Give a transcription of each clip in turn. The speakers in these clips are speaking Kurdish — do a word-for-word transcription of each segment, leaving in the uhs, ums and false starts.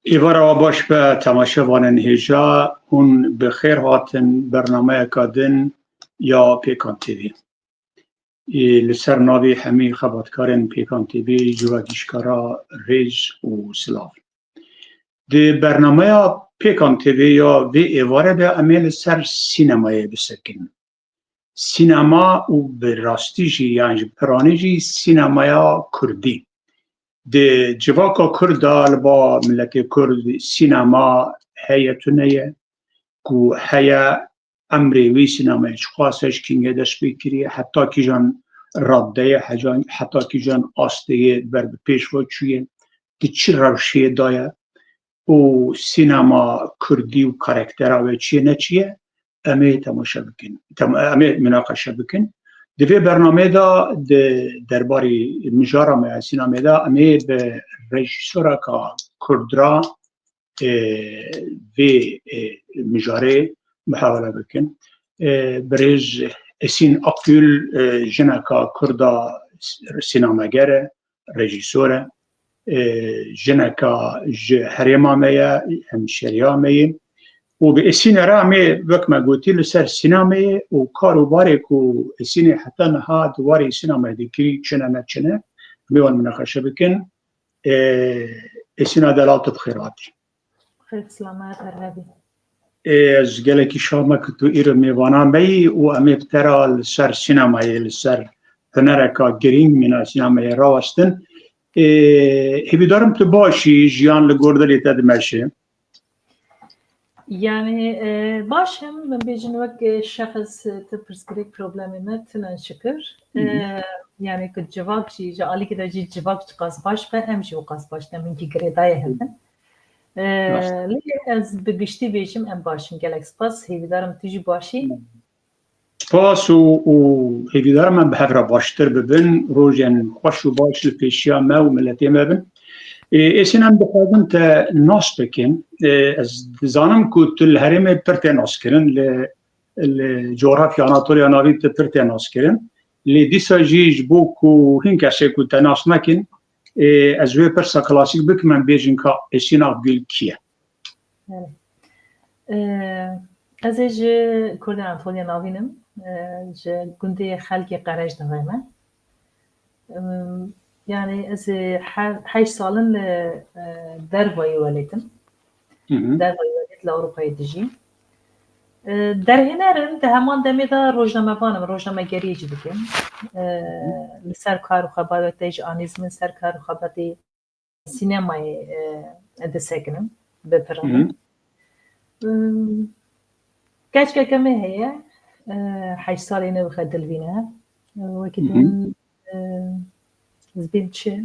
Êvara we baş be temaşevanên hêja, hûn bi xêr hatin bernameyeka din ya Pêkan T V. Ê, li ser navê hemî xebatkarên Pêkan T V ji we gişkara rêz û silav. Di bernameya Pêkan T V ya vê êvarê de em ê li ser sînemayê bisekin. Sînema û bi rastî jî, yan ji piranî jî sînemaya kurdî. Di civaka kurd de li ba miletê kurd sînema heye tune ye, ku heye emrê wî sînemayê çiqas e ji kîngê dest pê kiriye, heta kîjan radde ye, hecan-, heta kîjan astê ye ber bi pêş ve çûye, di çi rewşê de ye û sînema kurdî û karaktera wê çi ye neçi ye, em ê temaşe bikin. Tem-, em ê minaqeşe bikin. Di vê bernameyê de di derbarê mijara me ya sînemê de em ê bi rejîsoreka kurd re, e, vê, e, mijarê muhawele bikin. E, birêz Esîn Akgül, e, jineka kurda sînemeger e, rejîsor e. E, jineka ji herêma me ye, hemşeriya me ye. Û bi Esîne re em ê, wek me gotî, li ser sînemeyê û kar û barê ku Esînê heta niha di warê sînemeyê dikirî, çi ne ne çi ne, em ê wan minaqeşe bikin. E, Esîna delal, tu bi xêr hatî. Xêr selamet, her hebî. Ê, ez gelekî şa me ku tu îro mêvana me yî û em ê bi te re li ser sînemayê, li ser hunereka girîng mîna sînemayê rawestin. Ê, hêvîdarim tu baş î, jiyan li gor dilê te dimeşe. Yani, e, baş im, min bêjin wek, e, şexs, e, tu pirsgirêk problemê me tune şikir. Hı hı. E, yani ku civak jî, ji alîkî de jî civak çiqas baş be, em jî wiqas baş ne, min kî girêdaye hev in. E, Rast. Lê ez bi giştî bêjim em baş in. Gelek spas, hêvîdar im tu jî baş î. Spas û, û hêvîdar im em bi hev re baştir bibin, rojên xweş û baş li pêşiya me û miletê me bin. Ê, Êsîn, em dixwazin te nas bikin. Ê, ez dizanim ku tu li herêmê pir tê naskirin, li, li coğrafya Anatoliya Navîn tu pir tê naskirin. Lê dîsa jî ji bo ku hin kesê ku te nas nekin, ê, ez wê pirsa klasîk bikim, em bêjin ka Êsîn Akgül kî ye? Belê. Ee, ez ê ji Kurdên Anatoliya Navîn im. Ee, ji gundê Xelkê Qerejdexê me. Ee, yani ez ê he-, heşt sal in li, e, dervayî welêt im. Hı hı. Dervayî welêt li Ewropayê dijîm. Ee, derhêner im, di heman demê de rojnamevan im, rojnamegeriyê jî dikim. Ee, li ser kar û xebatê jî anîz min ser kar û xebatê sînemayê, e, disekinim bi piranî. Hı hı. Im, keçkeke me heye, e, heşt salî ne wixe dilvîn e. E, wekî Hı hı. din, e, ez bêm çi?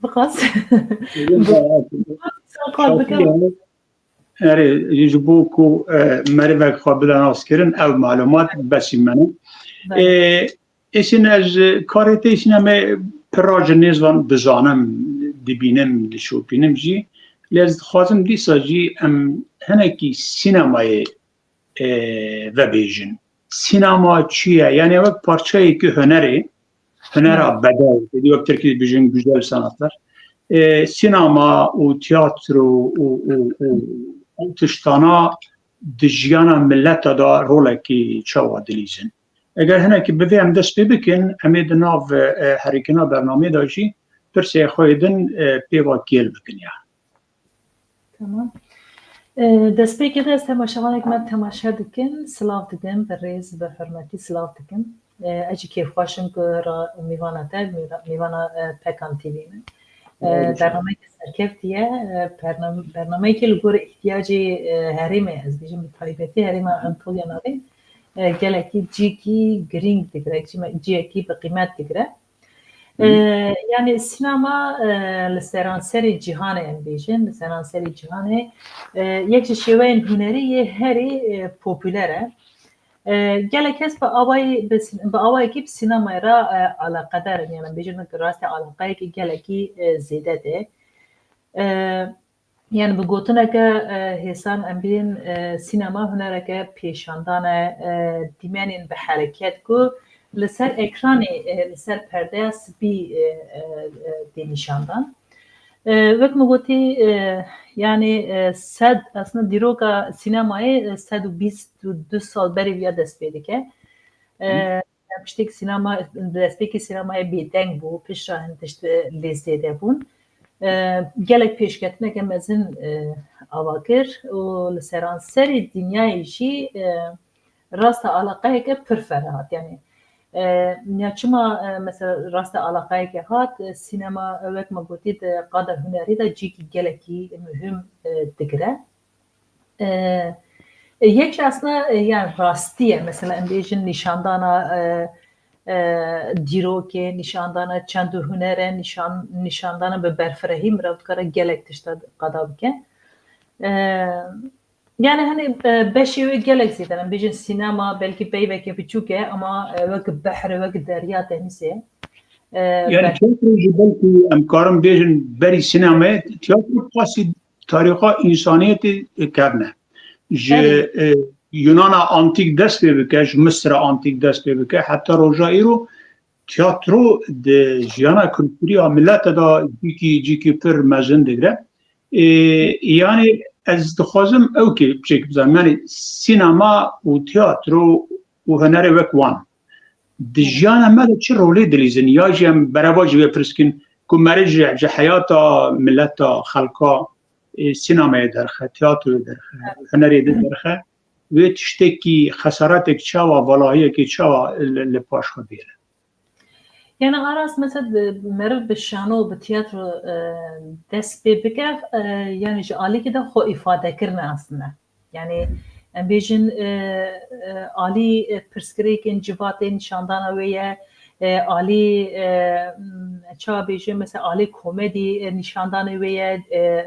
Biqas. Hı hı. Biqas qal bikim. Erê, ji bo ku, e, merivek xwe bide naskirin, ev malumat besî me ne. Belê. E, Êsîn, ez karê te, Êsîn, em ê pira ji nêz van dizanim, dibînim, dişopînim jî. Lê ez dixwazim dîsa jî em hinekî sînemayê, e, vebêjin. Sînema çi ye? Yani wek parçeyekî hunerê, hunera Hı. bedew, wek tirkî dibêjin güzel sanatlar. E, sînema û tiyatro û, û, û ew tiştana di jiyana mileta de rolekî çawa dilîzin? Eger hinekî bi vê em dest pê bikin, em ê di nav, e, herikina bernameyê de jî pirsê xwe yê din, e, pê ve gêl bikin ya. Tamam. E, destpêkê de ez temaşevanek me temaşe dikin, silav dikim, bi rêz, bi hurmetî silav dikim. E, ez jî kêfxweş im ku ra-, mîvana te, mîva-, mîvana, e, Pekan T V me. E, Eyvallah. Bernameyeke serkevtî ye, e, bernam-, bernameyeke li gor îhtiyacê, e, herêmê, ez bêjim bi taybetî herêma Anatoliya Navîn, e, gelekî cihekî girîng digire, cîme-, cihekî bi qîmet digire. Hı. E, yani sînema, e, li seranserê cîhanê em bêjin, li seranserê cîhanê, e, yek ji şêweyên hunerî yê herî, e, popûler e. E, gelek kes bi awayî, bi sîn-, bi awayekî bi sînemayê re, e, eleqedar in, yani bêjin wek rastî eleqeyekî gelekî, e, zêde tê. E, yani bi gotineke, e, hêsan em bînin, e, sînema hunereke pêşandan e, e, dîmenên bi hereket ku li ser ekranê, e, li ser perdeya spî, e, e, e, tê nîşandan. E, wek min gotî, e, yanî, e, sed, aslında dîroka sînemayê, e, sed û bîst û du sal berê viya dest pê dike. E, piştî sînema, destpêkê sînemayê bêdeng bû, piştre hin tişt, e, lê zêde bûn. E, gelek pêşketineke mezin, e, ava kir û li seranserê dinyayê jî, e, rasta alaqeyeke pir ferre hat. Yanî, e, ya çima, e, mesela rasta alaqeyeke hat, e, sînema, e, wek me gotî, di qada hunerî de cîkî gelekî muhim, e, digire. E, e, yek jî aslında, e, yani rastî ye. Mesela em bêjin nîşandana, e, e, dîrokê, nîşandana çend û hunere, nîşan-, nîşandana bi berfirehî mirov dikare gelek tişta qada bike. E, Yani hani, e, beşê wê gelek zêde ne. Em bêjin sînema belkî peyveke biçûk e ama, e, wek behr, wek derya denîzê. E, Yani belkî tiyatro jî belkî em karin bêjin berî sînemayê, tiyatro pasî tarîxa însaniyetê kevne. Ji, Belê. e, Yunana antîk dest pê bike, ji Misira antîk dest pê bike, heta roja îro tiyatro di jiyana kulturî ya milete de cîkî, cîkî pir mezin digire. Ê, yani ez dixwazim ew kê çêk bizanim. Yani sînema û tiyatro û hunerê wek wan di jiyana me de çi rolê dilîzin? Ya jî em bereva jî vê pirs kin ku merê ji, ji heyata mileta, xelka, ê, sînemayê derxe, tiyatroyê derxe, hunerê de derxe, wê tiştekî, xesaretek çawa, valahiyekê çawa li, li paş xwe bêre? Yani Aras, mesela, di, meriv bi şano, bi tiyatro, e, dest pê bike, e, yani ji alîkî de xwe îfade kirine aslında. Yani em bêjin, e, e, alî, e, pirsgirêkên civatê nîşandana wê ye, e, alî, e, m, ça bêjin, mesela alî komedî, e, nîşandana wê ye, e,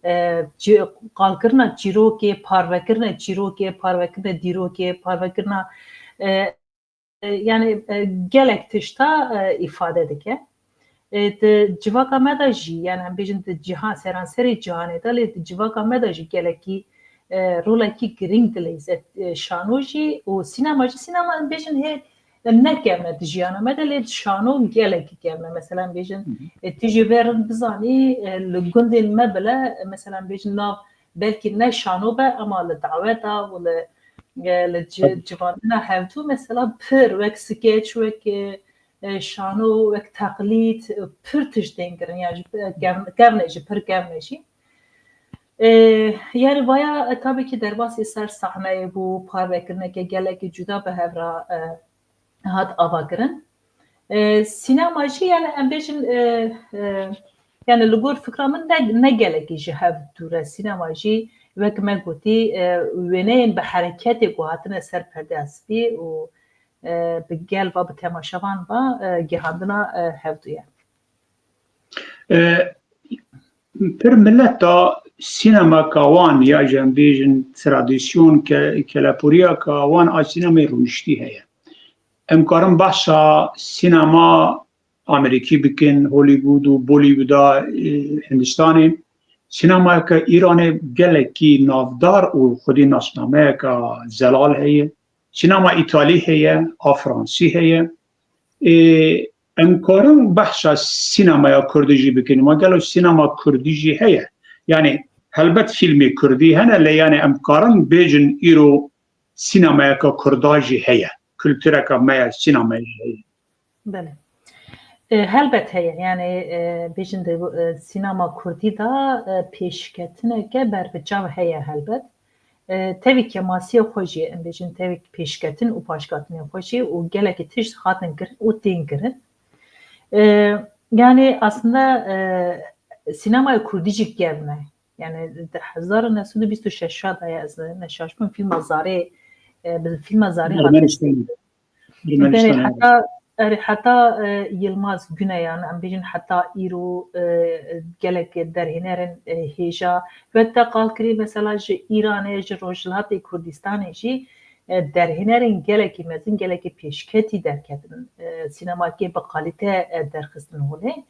e, ci-, qalkirina çîrokê, parvekirina çîrokê, parvekirina dîrokê, parvekirina, e, e, yani, e, gelek tişta, e, îfade dike. E, di civaka me de jî, yani em bêjin di cihan, seranserê cihanê de, lê di civaka me de jî gelekî, e, rolekî girîng dileyze, e, şano jî û sînema jî. Sînema em bêjin hê, e, ne kevne di jiyana me de, lê şano gelekî kevne. Mesela em bêjin, Hı hı. e, tu jî vê rind bizanî, e, li gundên me bile, e, mesela em bêjin nav belkî ne şano be, ema li daweta û li, e, li ci-, civandina hevdû, mesela pir wek skeç, wek, e, e, şano, wek teqlîd, e, pir tişt tên kirin, ya jî, e, kev-, kevne jî, pir kevne jî. E, yani vaya, e, tabii ki derbasî ser sahneyê bû, parvekirineke gelekî cuda bi hev re, e, hat avakirin. E, sînema jî, yani em bêjin, e, e, yani li gor fikra min ne, ne gelekî ji hev dûr e. Sînema jî wek me gotî, e, wêneyên bi hereketê ku hatine ser perdeya spî û, e, bi gel va bi temaşevan va, e, gihandina, e, hevdû ye. E, pir mileta sînemaka wan ya jî em bêjin tradisyon ke-, kelepûriyaka wan a sînemê rûniştî heye. Em karin behsa sînema Amerîkî bikin, Hollywood û Bollywooda, e, Hindistanê. Sînemayeke Îranê gelekî navdar û xwedî nasnameyeke zelal heye. Sînema Îtalî heye, a Fransî heye. Ê, em karin behsa sînemaya Kurdî jî bikin. Ma gelo sînema Kurdî jî heye? Yani helbet fîlmê Kurdî hene, lê yani em karin bêjin îro sînemayeke Kurda jî heye. Kultureka me ya sînemaya jî heye. Belê. E, helbet heye. Yani, e, bêjin de, e, sînema Kurdî de, e, pêşketineke berbiçav heye helbet. E, tevî kemasiya xwe jî, em bêjin tevî pêşketin û paşketinê xwe jî û gelekî tişt hatin kirin û tên kirin. E, yani aslında, e, sînemaya Kurdî jî kevn e. Yani di hezar û neh sed û bîst û şeş de ye, ez ne şaş bim, fîlma Zarê, e, bi fîlma Zarê hatin. Ermenistanê. Ermenistanê, Belê, evet. Heta, erê, heta, e, Yilmaz Güneyan, em bêjin heta îro, e, gelek derhênerên, e, hêja. Wek te qal kirî, mesela ji Îranê, ji Rojhilatê Kurdistanê jî, e, derhênerên gelekî mezin, gelekî pêşketî derketin. E, sînemakê bi kalîte, e, derxistin holê.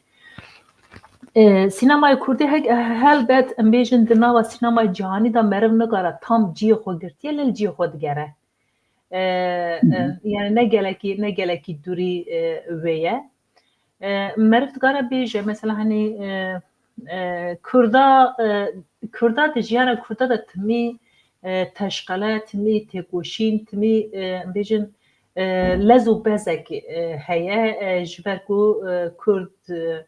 E, sînemaya Kurdî hek-, helbet em bêjin di nava sînemaya cîhanî de meriv nikare tam cihê xwe girtiye, lê li cihê xwe digere. E, Hı hı. e, yani ne gelekî, ne gelekî dûrî, e, wê ye. E, meriv dikare bêje, mesela, hani, e, E, Kurda, e, Kurda di jiyana Kurda de timî, e, teşqele, timî têkoşîn, timî, e, em bêjin, e, lez û bezek, e, heye, e, ji ber ku, e, Kurd, e,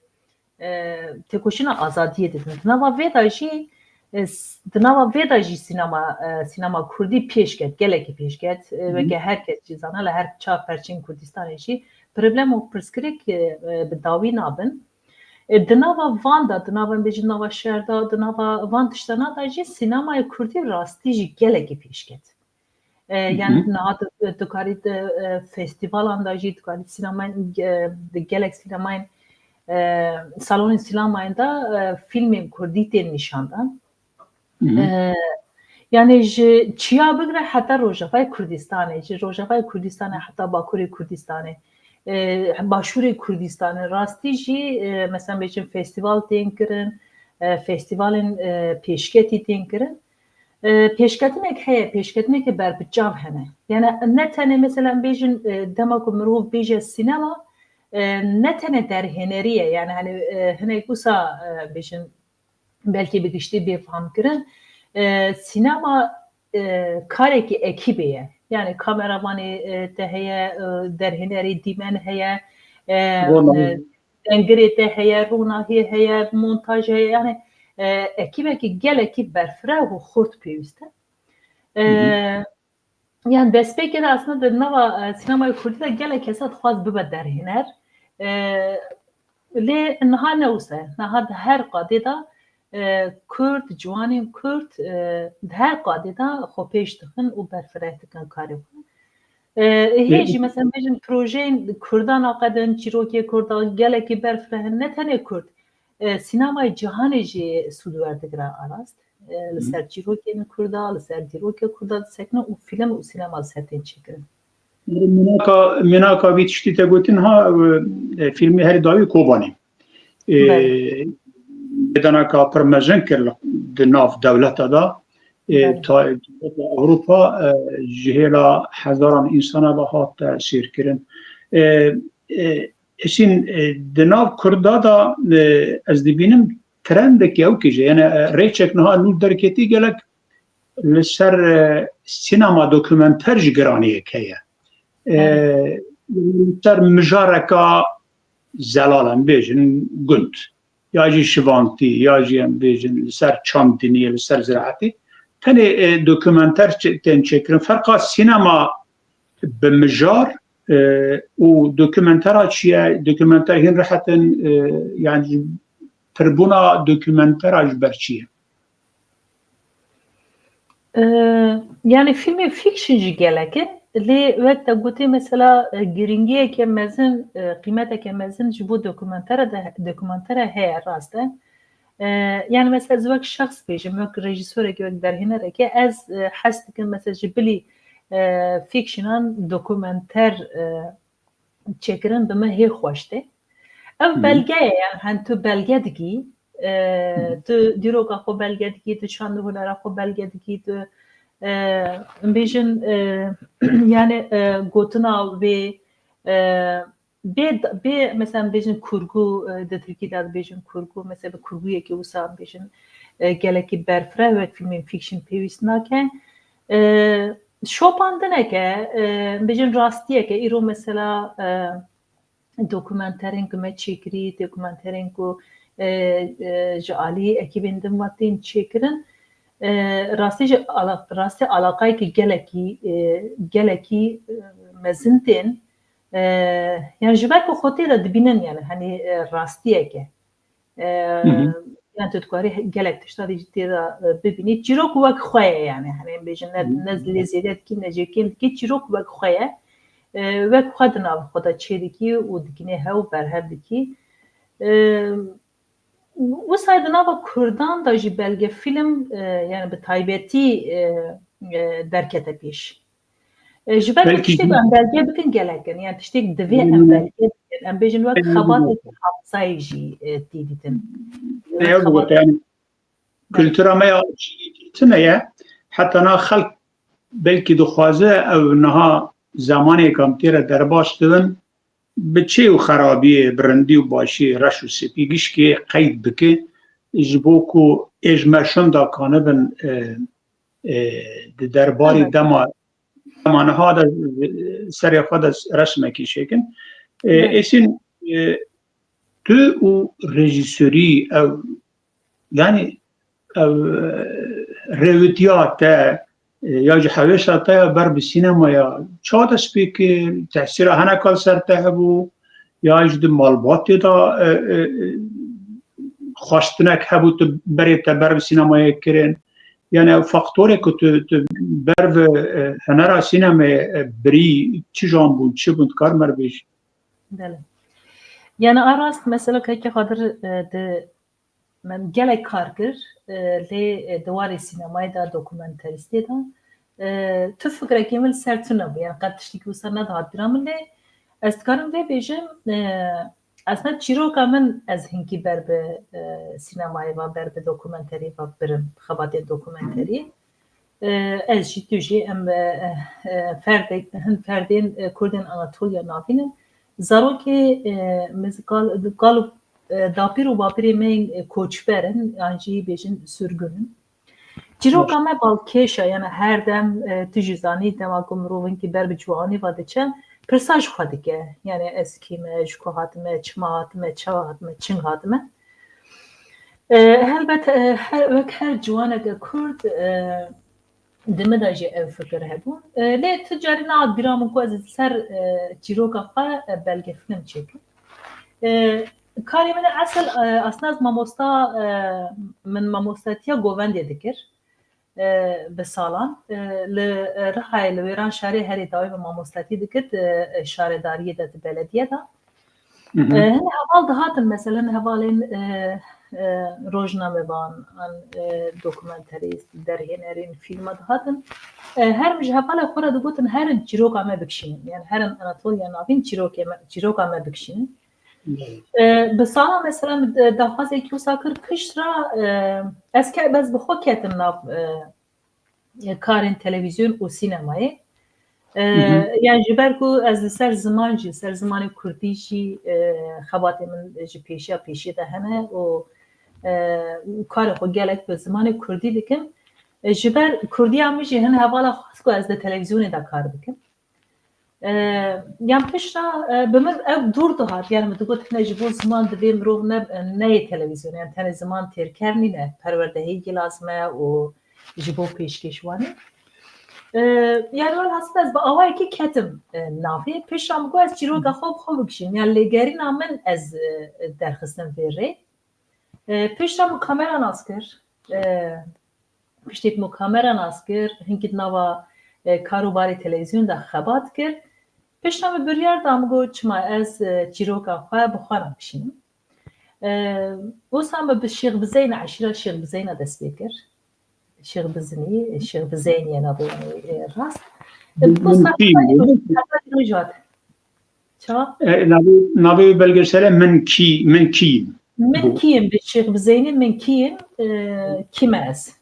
e, têkoşîna azadiyê didin. Di nava vê de jî, e, s-, di nava vê de jî sînema, e, sînema kurdî pêş ket, gelekî pêş ket. E, Hı hı. Weke her kes jî zana, li her çar perçên Kurdistanê jî problem û pirsgirêk, e, e, bi dawî nabin. E, di nava van de, di nava, em bêjin, nava şer de, di nava van tiştana de jî sînemaya kurdî rastî jî gelekî pêş ket. E, Hı yani hı. niha tu, tu karî di, e, festîvalan de jî, tu karî sînemayên, e, di gelek sînemayên, e, salonên sînemayên de, e, fîlmên kurdî tên nîşandan. Hı hı. E, yani ji Çiya bigire heta Rojavayê Kurdistanê, ji Rojavayê Kurdistanê heta Bakurê Kurdistanê, e, Başûrê Kurdistanê, rastî jî, e, mesela bêjin festîval tên kirin, e, festîvalên, e, pêşketî tên kirin. E, pêşketinek heye, pêşketineke berbiçav hene. Yani ne tenê mesela em bêjin, e, dema ku mirov bêje sînema, e, ne tenê derhênerî ye. Yani hani, e, hinek wisa, e, bêjin belkî bi giştî bê famkirin. E, sînema, e, karekî ekîbê ye. Yani kameramanê, e, te heye, e, derhênerê dîmen heye, e, Ronahî. e, dengirê te heye, ronahiyê heye, montaj heye. Yani, e, ekîbekî gelekî berfireh û xurt pêwîst e. E, Hı hı. Yani destpêkê de aslında di nava, e, sînemaya kurdî de gelek kesa dixwaz bibe derhêner. E, lê niha ne wisa ye. Niha di her qadê de, e, Kurd, ciwanên Kurd, e, di her qadê de xwe pêş dixin û berfireh dikin karê xwe. E, hê Ê- jî mesela bêjin projeyên Kurdan aqedin, çîrokê Kurda gelekî berfireh in, ne tenê Kurd. E, sînemayê cîhanê jî sûd werdigire arast. E, li Hı. ser çîrokên Kurda, li ser dîrokê Kurda disekine û fîlm û sînema li ser tên çêkirin. Mînaka, mînaka vî tiştî te gotin ha, e, fîlmê herî dawî Kobanî. E, Belê. Mêdanaka pir mezin kir li, di nav dewleta de. E, Belê. ta-, Ewropa, e, ji hêla hezaran însana ve hat tesîrkirin. E, e, Hişîn, e, di nav Kurda de, e, ez dibînim trendek ew kije. Yani, e, rêçek niha nû derketî gelek li ser, e, sînema dokumenter ji giraniyek heye. E, Evet. Li ser mijareka zelal em bêjin gund. Ya jî şivantî, ya jî em bêjin li ser çandiniyê, li ser ziraetî. Tenê, e, dokumenter çe-, tên çêkirin. Ferqa sînema bi mijar, e, û dokumentera çi ye? Dokumenter hîn rehet in, e, yani pirbûna dokumentera ji ber çi ye? E, yani fîlmê fiction jî gelek in. Lê wek te gotê mesela, e, giringiyeke mezin, e, qîmeteke mezin ji bo dokumentera de, dokumentera heye, rast e. E, yani mesela ez wek şexs bêjim, wek rejîsorekê, wek derhênerekê ez, e, hez dikim mesela ji bilî, e, fictionan dokumenter, e, çêkirin bi min hê xweş tê. Ev Hı. belge ye, yani hani tu belge dikî, e, Hı. tu dîroka xwe belge dikî, tu çand û hunera xwe belge dikî, tu, e, em bêjin, e, yani, e, gotina wê, e, bê, bê, mesela em bêjin kurgu, e, di Tirkî de dibêjin kurgu, mesela bi kurguyekî wisa em bêjin, e, gelekî berfireh wek fîlmên fiction pêwîst nake. E, şopandineke, e, em bêjin rastiyeke, îro mesela, e, dokumenterên ku me çêkirî, dokumenterên ku, e, e, ji alî ekîbên din ve tên çêkirin, e, rastî jî ala-, rastî alaqayekî gelekî, e, gelekî, e, mezin tên. E, yani ji ber ku xwe tê de dibînin, yani, hani, e, rastiyek e. E, Hı hı. Yani tu dikarî he-, gelek tişta dî jî tê de, e, bibînî. Çîrok wek xwe ye, yani, hani, em bêjin, ne, Hı hı. ne lê zêde dikî, ne jê kêm dikî, çîrok wek xwe ye. E, wek xwe di nav xwe de çê dikî û dikînê hew berhev dikî. E, Wisa di nava Kurdan de jî belge fîlm, e, yani bi taybetî, e, e, derkete pêş. E, ji ber ku Belkî tiştê ku em belge bikin gelek in, yani tiştêk divê em Hmm. belge bikin. Em bêjin wek Belge xebatê bikin. hafzayê jî, e, tê dîtin. Wek Ew xebat- gote, yani, Belê. Kultura me ya çî tune ye, heta na xelk belkî dixwaze ew niha zemanê kam tê re derbas dibin, bi çê û xerabiyê, bi rindî û başiyê, reş û sepî, gişkê qeyd bike, ji bo ku ê ji me şinda kanibin, e, e, di derbarî dema, dema niha de, e, serê xwe de resmekî çêkin. E, Êsîn, e, tu û rejîsorî ew, yanî ew, e, rêwitiya te, e, ya ji hewêsa te ya ber bi sînemaya çawa dest pê kir, tesîra hineka li ser te hebû, ya ji di malbatê de, e, e, e, xwestinek hebû tu berê te ber bi sînemayê kirin. Yani ew faktorê ku tu, tu ber bi, e, hunera sînemê, e, birî, çi jan bûn, çi bûn, dikar me bêjî? Belê. Yani a rast mesela kekê Xadir, e, di min gelek kar kir, e, lê, e, di warê sînemayê de, dokumenterîstê de, e, tu fikrekî min li ser tune bû. Yani qet tiştekî wisa nedihat bîra min lê ez dikarim vê bêjim, e, aslında çîroka min ez hinkî ber bi, e, sînemayê ve, ber bi dokumenterî ve birim, xebatên dokumenterî. E, ez jî, tu jî, em, e, e, ferdek, hin ferdên, e, Kurdên Anatoliya Navîn in. Zarokê, e, mizikal, galo, e, dapîr û bapîrê me yên, e, koçber in, yan jî bêjin sürgün in. Çîroka me balkêş e, yani her dem, e, tu jî zanî, dema ku mirov hinkî ber bi ciwanî ve diçe, pirsa ji xwe dike. Yani ez kî me, ji ku hatime, çima hatime, çawa hatime, çing hatime. E, helbet, e, her, wek her ciwaneke Kurd, e, di min de jî ev fikir hebû. E, lê tu carî nehat bîra min ku ez li ser, e, çîroka xwe, e, belgefilm çêkim. E, karê min esil, e, aslında ez mamosta, e, min mamostatiya govendê dikir, e, bi salan. E, li, e, Rihayê, li wêran şerê herê dawî min mamostatî dikir, di, e, şaredariyê de, di belediye de. E, hin heval dihatin, mesela, hin hevalên, e, e, rojnamevan, an, e, dokumenterîst, derhênerên fîlma dihatin. E, her min ji hevala xwe re digotin, herin çîroka me bikişînin. Yani herin Anatoliya Navîn çîrokê me, çîroka me bikişînin. E, bi sala, mesela, min, e, daxwazekî wisa kir, pişt re, e, ez ke-, ez bi xwe ketim nav, e, e, karên televîzyon û sînemayê. E, Hı hı. Yani ji ber ku ez li ser ziman jî, ser zimanê kurdî jî, e, xebatê min ji pêşiya pêşiyê de hene û, e, karê xwe gelek bi zimanê kurdî dikim. E, ji ber kurdiya min jî hin hevala xwest ku ez di televîzyonê de kar bikim. E, yan pişta, e, bi min ew dûr dihat, yani min digot, hine ji bo ziman divê mirov ne, neyê televîzyon, yani tenê ziman têrkev nîne, perwerdehiyekî lazim e û ji bo pêşkêşwanî. E, yani welhasil ez bi awayekî ketim, e, navê. Pişta min got ez çîroka xwe bi xwe bikişînim, yani lêgerîna min ez, e, derxistim vê rê. E, pişta min kamera nas kir. E, piştî ku min kamera nas kir, hinkî di nava, e, kar û barê televîzyon de xebat kir. Pişta min biryar da, min got, çima ez, e, çîroka xwe bi xwe re bikişînim. E, wisa min bi Şêx Bizeyna, eşîra Şêx Bizeyna dest pê kir. Şêx Bizinî, Şêx Bizeynî ye navê wî, e, rast. E, Min wisa kî, xebatê min jî hat. Çawa? E, navê, navê wî belgesele Min Kî, Min Kî Yim. Min Kî Yim, bi Şêx Bizeynî, Min Kî Yim, e, Kî me ez?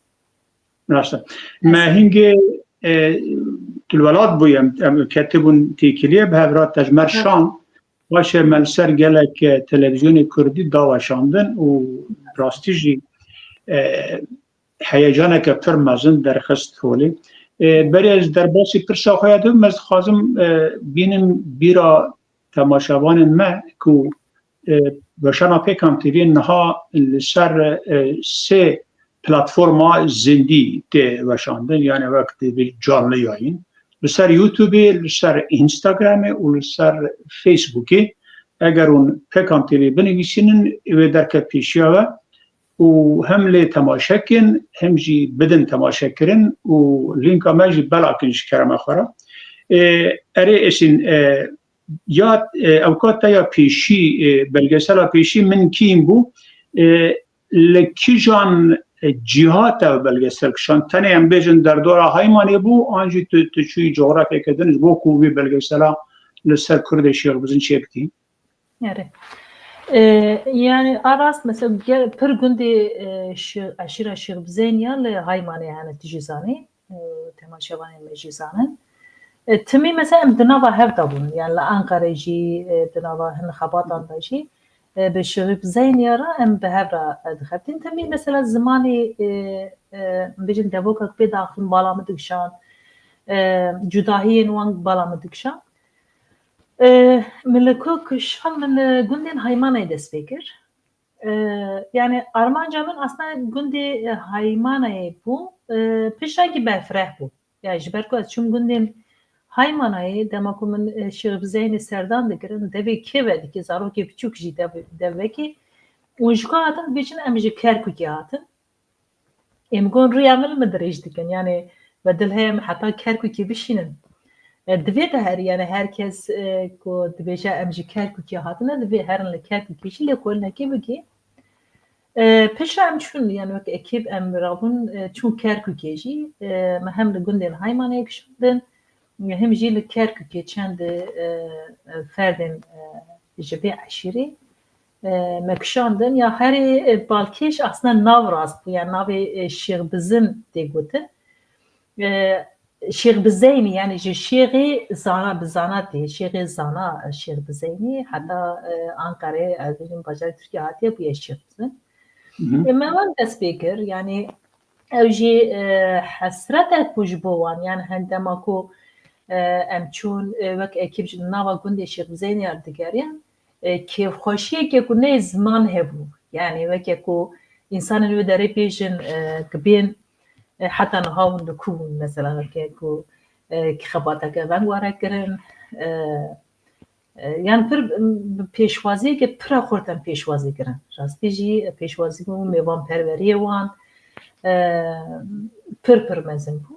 Rast e. Me hingê, e, tu li welat bûyî, em, em ketibûn têkiliyê, bi hev re te ji me re şand. Paşê me li ser gelek, e, televîzyonê kurdî da weşandin û rastî jî, e, heyecaneke pir mezin derxist holê. E, berê ez derbasî pirsa xwe ya dibim, ez dixwazim, e, bînim bîra temaşevanên me ku, e, weşana Pêkan T V niha li ser, e, sê platforma zindî tê weşandin, yani wek dibê canlı yayın. Li ser YouTubeê, li ser Instagramê û li ser Facebookê. Eger hûn Pêkan T V binivîsînin, wê derket pêşiya we û hem lê temaşe kin, hem jî bidin temaşekirin û lînka me jî belakin ji kerema xwe re. E, erê Esîn, e, ya, e, ewka te ya pêşî, e, belgesela pêşî Min Kî Yim bû. E, li kîjan, e, cîha te belgesel kişand? Tenê em bêjin derdora Haymanê bû, an jî tu, tu çûyî coğrafyeke din ji bo ku vî belgesela li ser Kurdê Şêx Bizin çêbikî? Erê. E, yani a rast mesela ge-, pir gundê, e, şi-, eşîra Şêx Bizên ya li Haymanê hene, tu jî zanî, e, temaşevanên me jî zanin. E, timî mesela em di nava hev de bûn, yani li Anqerê jî, e, di nava hin xebatan de jî. e, bi Şirîf Zeynî re em bi hev re, e, dixebitîn. Temî mesela zimanê, e, e, bêjin devoka ku pê daxin bala min dikişand, e, cudahiyên wan bala min dikişand. E, min li ku kişand min, e, gundên Heymanayê dest pê kir. E, yani armanca min aslında gundê, e, Heymanayê bû, e, piştrekî berfireh bû. Yani ji ber ku ez çûm gundên Heymanayê, dema ku min, e, Şêx Bizeynê serdan dikirin, devê kê vedikê, zarokê biçûk jî dev-, devekê, û ji ku hatin dibêjin em ji Kerkûkê hatin. Êm gon rûya min li min dirêj dikin. Yani ve dil heye em heta Kerkûkê bişînin. E, divê de her, yani her kes, e, ku dibêje em ji Kerkûkê hatine, divê herin li Kerkûkê jî lêkolînekê bike. E, piştre em çûn, yani wek ekîp em rabûn, e, çûn Kerkûkê jî, e, me hem li gundên Heymanê kişandin, hem jî li Kerkûkê çend, e, e, ferdên, e, ji vê eşîrê, e, me kişandin. Ya herê, e, balkêş aslında nav rast bû, yani navê, e, Şêx Bizin tê gotin. E, Şêx Bizeynî, yani ji Şêxê Zana, bi Zana tê, Şêxê Zana, e, Şêx Bizeynî, heta, e, Ankarê, ez bêjim bajarê Tirkiye hatiye bûye Şêx Bizin. Hı hı. E, me wan dest pê kir, yani ew jî, e, hesretek bû ji bo wan, yani hindema ku, e, em çûn, e, wek ekîp ji nava gundê Şêx Bizeynî re digeriyan, e, kêfxweşiyeke ku ne ziman hebû. Yani weke ku însanên wê derê bêjin, e, ki bên, e, heta niha hûn li ku bûn, mesela weke ku, e, ki xebateke veng were kirin, e, e, yani pir, m, pêşwaziyeke pira xurt em pêşwazî kirin. Rastî jî, e, pêşwazî bû mêvanperweriyê wan, e, pir pir mezin bû.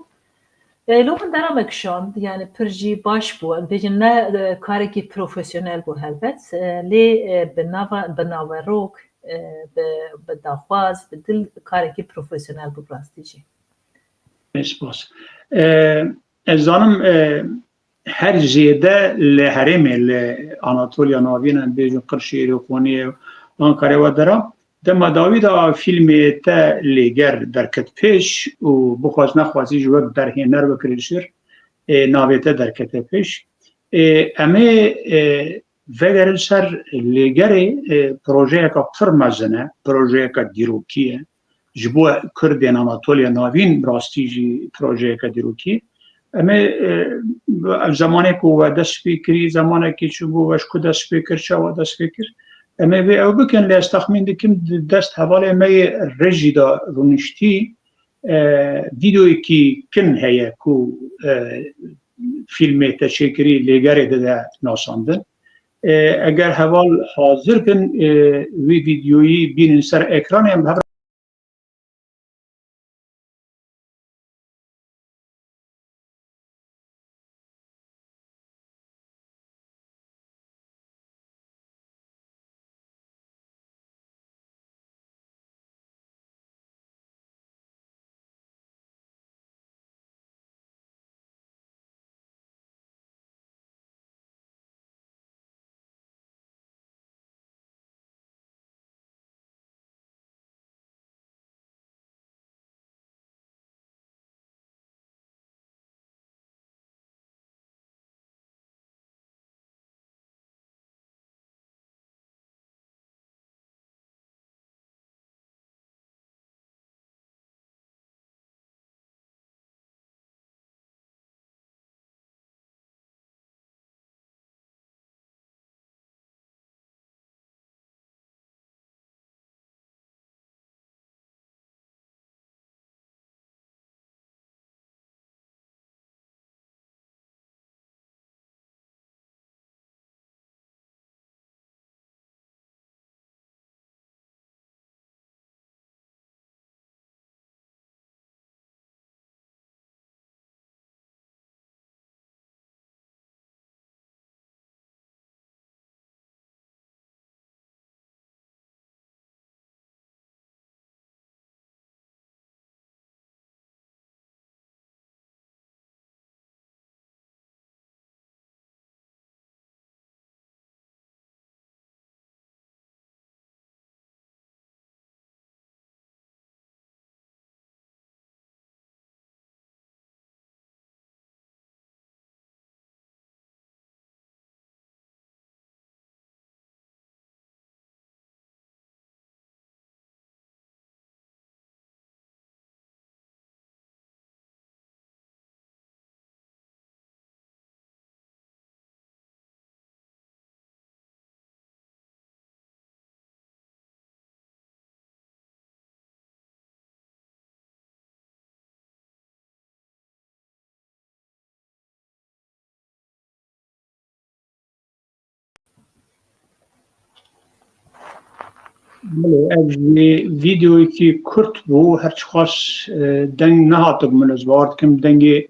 E, li hûn dera me kişand, yani pir jî baş bû. Em bêjin ne, e, karekî profesyonel bû helbet, e, lê, e, bi nava, bi naverok, e, bi, bi daxwaz, bi dil karekî profesyonel bû bi rastî jî. Spas. E, ez zanim, e, her zêde li herêmê, li Anatoliya Navîn, em bêjin Qirşêrê, Xoniyê, Ankarê we dera, dema dawî de fîlmê te Lêger derket pêş û bixwaz nexwazî ji wek derhêner, wek rejîsor, e, navê te derkete pêş. E, em ê, e, vegerin ser Lêgerê, e, projeyeka pir mezin e, projeyeka dîrokî ye. Ji bo Kurdên Anatoliya Navîn rastî jî projeyeke dîrokî. Em ê, e, ev zemanê ku we dest pê kirî, zemanekî çi bû, we ji ku dest pê kir, çawa dest pê kir? Em ê vê ew bikin, lê ez texmîn dikim di dest hevalê me yê rejî de rûniştî, e, vîdeoyekî kin heye ku, e, fîlmê te çêkirî Lêgerê dide nasandin. E, eger heval hazir bin, e, wî vîdeoyî bînin ser ekranê, em hev Belê, ev jî vîdeoyekî kurt bû, her çiqas, e, deng nehatibû min, ez bawer dikim dengê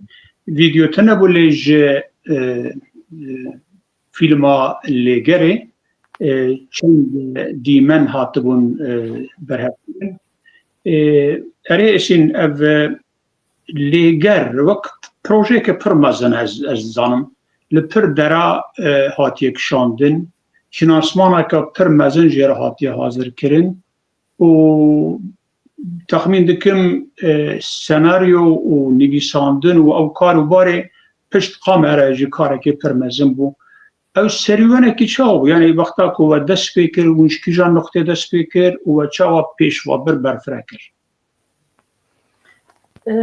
vîdeo tune bû, lê ji, e, e, fîlma Lêgerê, e, çend dîmen hatibûn, e, berhevkirin. E, erê Esîn, ev, e, Lêger wek projeyeke pir mezin ez, ez dizanim. Li pir dera, e, hatiye kişandin. Finansmaneke pir mezin jê re hatiye hazirkirin. Û texmîn dikim, e, senaryo û nivîsandin û ew kar û barê pişt kamera jî karekê pir mezin bû. Ew serîwenekî çawa bû? Yanî wexta ku we dest pê kir, hûn ji kîjan noqtê dest pê kir û we çawa pêş ve bir berfireh kir? E,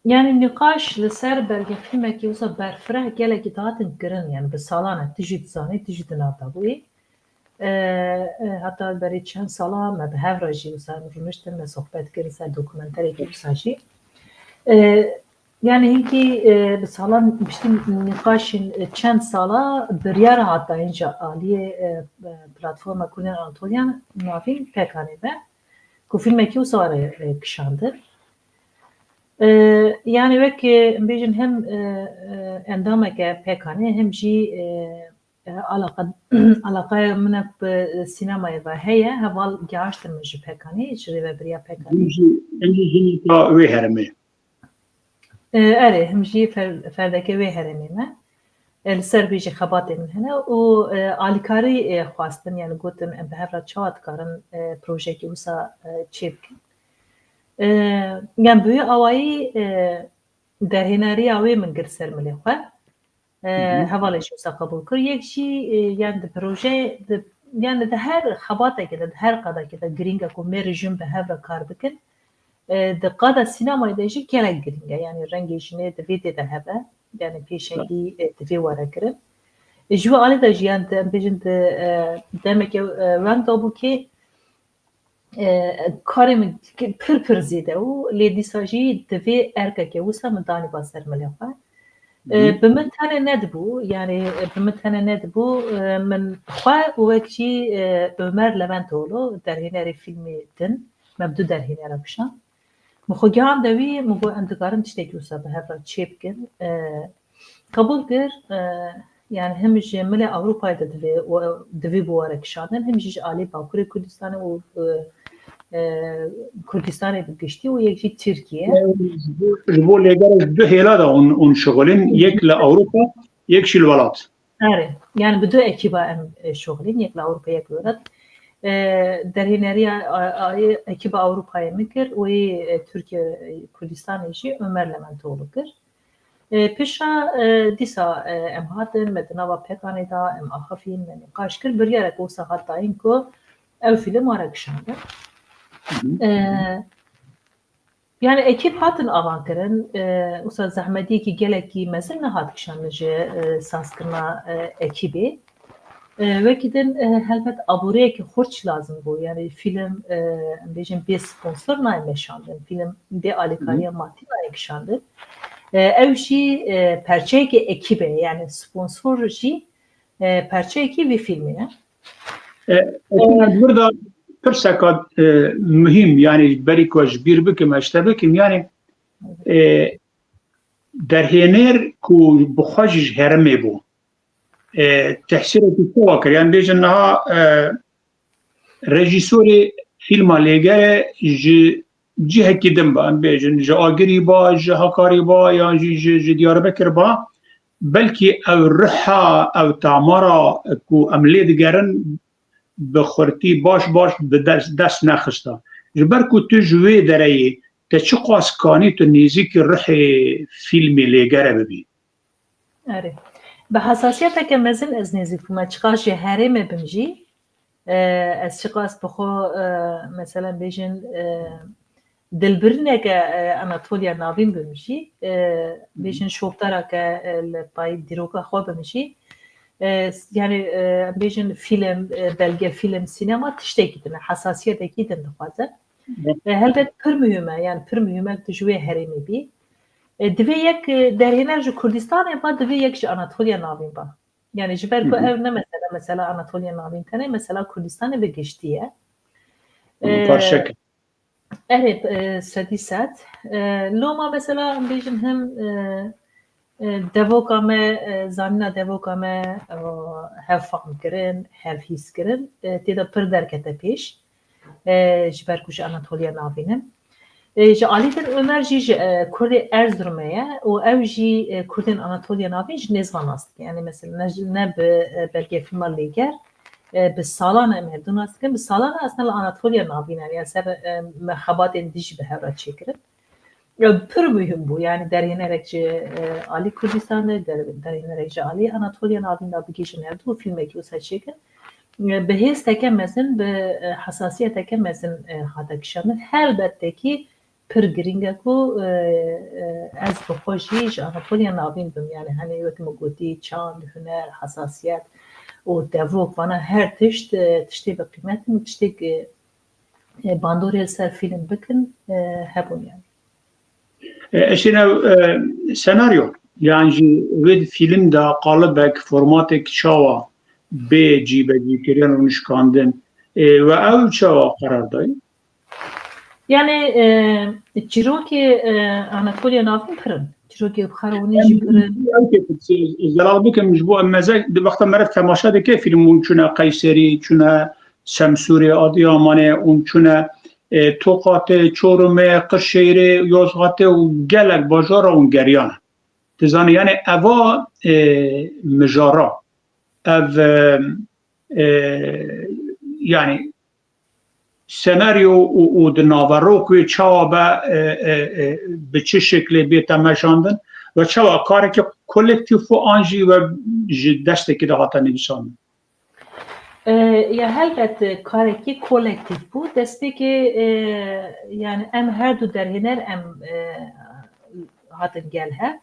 yanî nîqaş li ser belgefîlmekî wisa berfireh gelekî dihatin kirin, yanî bi salan e, tu jî dizanî, tu jî di nav de bûyî. E, e, heta berî çend sala me bi hev re jî wisa rûniştin, me sohbet kirin ser dokumenterekî wisa jî. E, yanî hinkî, e, bi salan piştî nîqaşên, e, çend sala biryar hat dayîn ji aliyê, e, e, Platforma Kurdên Anatoliya Navîn, P K N'ê ve, ku fîlmekî wisa were, e, kişandin. E, yanî wek, e, em bêjin hem, e, e, endameke P K N'ê hem jî, e, e, alaqa, alaqaya min bi sînemayê ve heye, heval gihaştin min ji P K N'ê, ji rêvebiriya P K N'ê. Em jî, em jî jineka wê herêmê. E, erê, him jî fer-, ferdeke wê herêmê me. E, li ser vê jî xebatê min hene û, e, alîkarî, e, xwestin, yani gotin, em bi hev re çawa dikarin, e, projeyekî wisa, e, çêbikin. E, yani bi wê awayî, e, derhêneriya wê min girt ser milê xwe. E, Hı hı. Hevalê jî wisa qebûl kir. Yek jî, e, yani di proje, di, yani di her xebatekê de, di her qadekê de girîng e ku mêr û jin bi hev re kar bikin. E, di qada sînemayê de jî gelek girîng e. Yani rengê jinê di vê dê de hebe. Yani pêşengî, e, divê were kirin. E, ji wê alî de jî, yani di, em bêjin di, e, demeke, e, weng de bû kê, e, karê min pir pir zêde û lê dîsa jî divê erkeke wisa min danîba ser milê xwe. E, Hı. Bi min tenê nedibû, yani, e, bi min tenê nedibû, e, min xwe û wek jî, e, Ömer Leventoğlu, derhênerê fîlmê din, me bi du derhênera kişand. Min xwe gihande wî, min got, em dikarin tiştekî wisa bi hev re çê bikin. E, qebûl kir, e, yani him ji milê Ewropayê de divê, divê bi were kişandin, him jî ji alî Bakurê Kurdistanê û, e, e, Kurdistanê bi giştî û yek jî Tirkiye. Ji bo, ji bo lêgerê ji du hêla de hûn, hûn şixulin, yek li Ewropa, yek jî li welat. Erê, yani bi du ekîba em, e, şixulîn, yek li Ewropa, yek li welat. E, derhêneriya, a, a, ekîba Ewropayê min kir û yê, e, Tirkiye, e, Kurdistanê jî Ömer Leventoğlu kir. E, pişa, e, dîsa, e, em hatin, me di nava P K N'ê de, em axifîn, me nîqaş kir, biryarek wisa hat dayîn ku ew fîlm were kişandin. Hı hı. E, Yani ekîp hatin avankirin, e, wisa zehmetiyekî gelekî mezin nehat kişandin ji, e, sazkirina, e, ekîbê. E, wekî din, e, helbet aboriyekî xurt jî lazim bû. Yani fîlm, e, em bêjin bê sponsor nayê meşandin. Fîlm bê alîkariya Hı hı. Madî nayê kişandin. E, ew jî, e, perçeyekî ekîb e. Yani sponsor jî, e, perçeyekî vî fîlmê ye. E, ez vir de pirseka, e, muhîm, yani berî ku ez ji bîr bikim, ez te bikim, yani, e, derhêner ku bi xwe jî ji herêmê bû, e, tehsîrekî çawa kir? Yani bêjin niha, e, rejîsorê fîlma Lêgere ji cihekî din ba, em bêjin ji Agirî ba, ji Hakarî ba, yan jî ji, ji Diyarbekir ba, belkî ew riha, ew tamara ku em lê digerin, bi xurtî baş baş bi dest, dest nexista. Ji ber ku tu ji wê dereyê te çiqas kanî tu nêzîkî rihê fîlmê Lêgere bibî. Erê. Bi hesasiyeteke mezin ez nêzîk bûme. Çiqas ji herêmê bim jî, e, ez çiqas bi xwe, e, mesela bêjin, e, dilbirîneke, e, Anatoliya Navîn bim jî, e, bêjin şopdareke, e, li payî dîroka xwe bim jî, e, yani, e, em bêjin fîlm, e, belge fîlm, sînema tiştekî din e, hesasiyetekî din dixwaze. E, helbet pir muhîm e, yani pir muhîm e tu ji wê herêmê bî. E, divê yek, e, derhêner ji Kurdistanê ba, divê yek ji Anatoliya Navîn ba. Yani ji ber ku Hı hı. ev ne mesele, mesela Anatoliya Navîn tenê, mesela Kurdistanê bi giştî ye. Parçeke. Erê, e, sedî sed. E, loma mesela em bêjin him, e, e, devoka me, e, zanîna devoka me, e, hev fehm kirin, hev hîs kirin, e, tê de pir derkete pêş. E, ji ber ku ji Anatoliya Navîn in. E, ji alî din Omer jî ji, e, Kurdê Erzurumê ye û ew jî, e, Kurdên Anatoliya Navîn ji nêz ve nas dike. Yani mesela ne, ne bi, e, belkî filma Lêger, e, bi salan em hevdû nas dikin. Bi salan aslında li Anatoliya Navîn e, yani ser, e, me xebatên dî jî bi hev re çêkirin. E, pir muhim bû. Yani derhênerek ji, e, alî Kurdistan de, der-, derhênerek ji alî Anatoliya Navîn de bigihîjin hevdû û filmekî wisa çêkin. E, bi hêsteke mezin, bi, e, hesasiyeteke mezin, e, hate kişandin. Helbet de kî pir girîng e ku, e, e, ez bi xwe jî ji Anatoliya Navîn bim. Yani henê wek min gotî, çand, huner, hesasiyet û devok, vana her tişt, e, tiştê bi qîmet in û tiştê, e, e, bandorê li ser fîlm bikin, e, hebûn yani. E, eşîne, e, senaryo, yan jî wê di fîlm de qalibek, formatek çawa bê cîbecîkirin û nişkandin, e, we ew çawa qerar dayî? Yani, e, çîrokê, e, Anatoliya Navîn pir in. Çîrokê bi xerawînê jî pir in. Ew kê, zelal bikim, ji bo em meze, di wexta meriv temaşe dike, fîlm hûn çûne Qeyserî, çûne Semsûrê, Adiyamanê, hûn çûne, e, Toqatê, Çorumê, Qirşêyrê, Yozgatê û gelek bajara hûn geriyane. Dizanî, yani eva, e, mijara, ev, e, e, yani senaryo û, û di naverok wê çawa be, e, e, e, bi çi şeklê bête meşandin ve çawa karekî kolektîf û an jî we ji destekî de hate nivîsandin? E, ya helbet karekî kolektîf bû. Destpêkê, e, yani em her du derhêner em, e, hatin gel hev.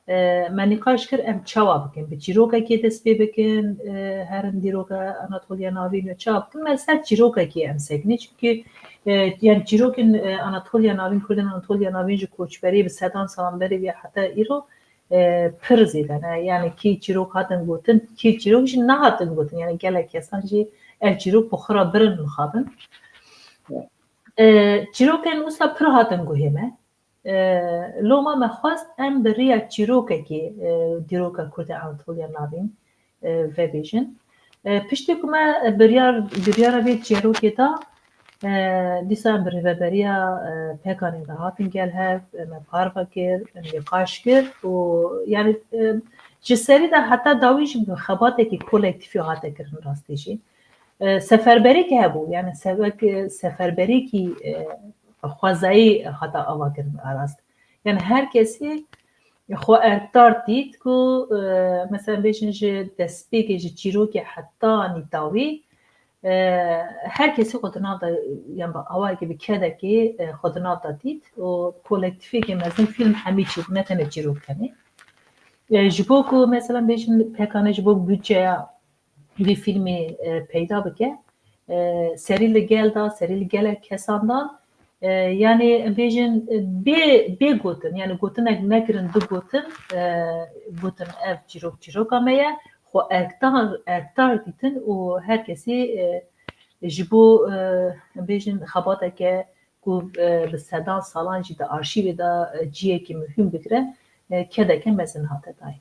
E, me nîqaş kir em çawa bikin. Bi çîrokekê dest pê bikin, e, herin dîroka Anatoliya Navîn ya çawa bikin. Me ser çîrokekê em sekine. Çünkü, e, yani çîrokên, e, Anatoliya Navîn, Kurdên Anatoliya Navîn ji koçberî bi sedan salan berê ve heta îro, e, pir zêde ne. Yani kî çîrok hatin gotin, kî çîrok jî nehatin gotin. Yani gelek kesan jî ev çîrok bi xwe re birin mixabin. E, çîrokên wisa pir hatin guhê me. E, loma me xwest em bi riya çîrokekê, e, dîroka Kurdê Anatoliya Navîn, e, vebêjin. E, piştî ku me biryar, biryara vê çîrokê da, e, dîsa em bi rêveberiya, e, Pekanê de hatin gel hev, e, me parve kir, em nîqaş kir û yani, e, ji serî de heta dawî jî bi xebatekî kolektîfî hate kirin rastî jî. E, seferberî ki hebû, yani sevek, seferberîkî, e, xwezayî hata ava kirin arast. Yani her kesî xwe erkdar dît ku, e, mesela bêjin ji destpêkê ji çîrokê heta nîtawî, e, her kesî xwe di nav de, yan bi awayekî bi kedekê, e, xwe di nav de dît û kolektîfekê mezin fîlm hemî çî bû, ne tenê çîrok tenê. E, ji bo ku mesela bêjin Pekane ji bo budçeya vî fîlmê, e, peyda bike. E, serî li gel da, serî li gelek kesan da. E, yani bêjin, e, bê, bê gotin, yani gotinek nekirin, du gotin, e, gotin ev çîrok çîroka me ye, xwe erkdar, erkdar dîtin û her kesî, e, ji bo, e, bêjin xebateke ku, e, bi sedan salan jî di arşîvê de, e, ciyekî muhîm bigire, e, kedeke mezin hate dayîn.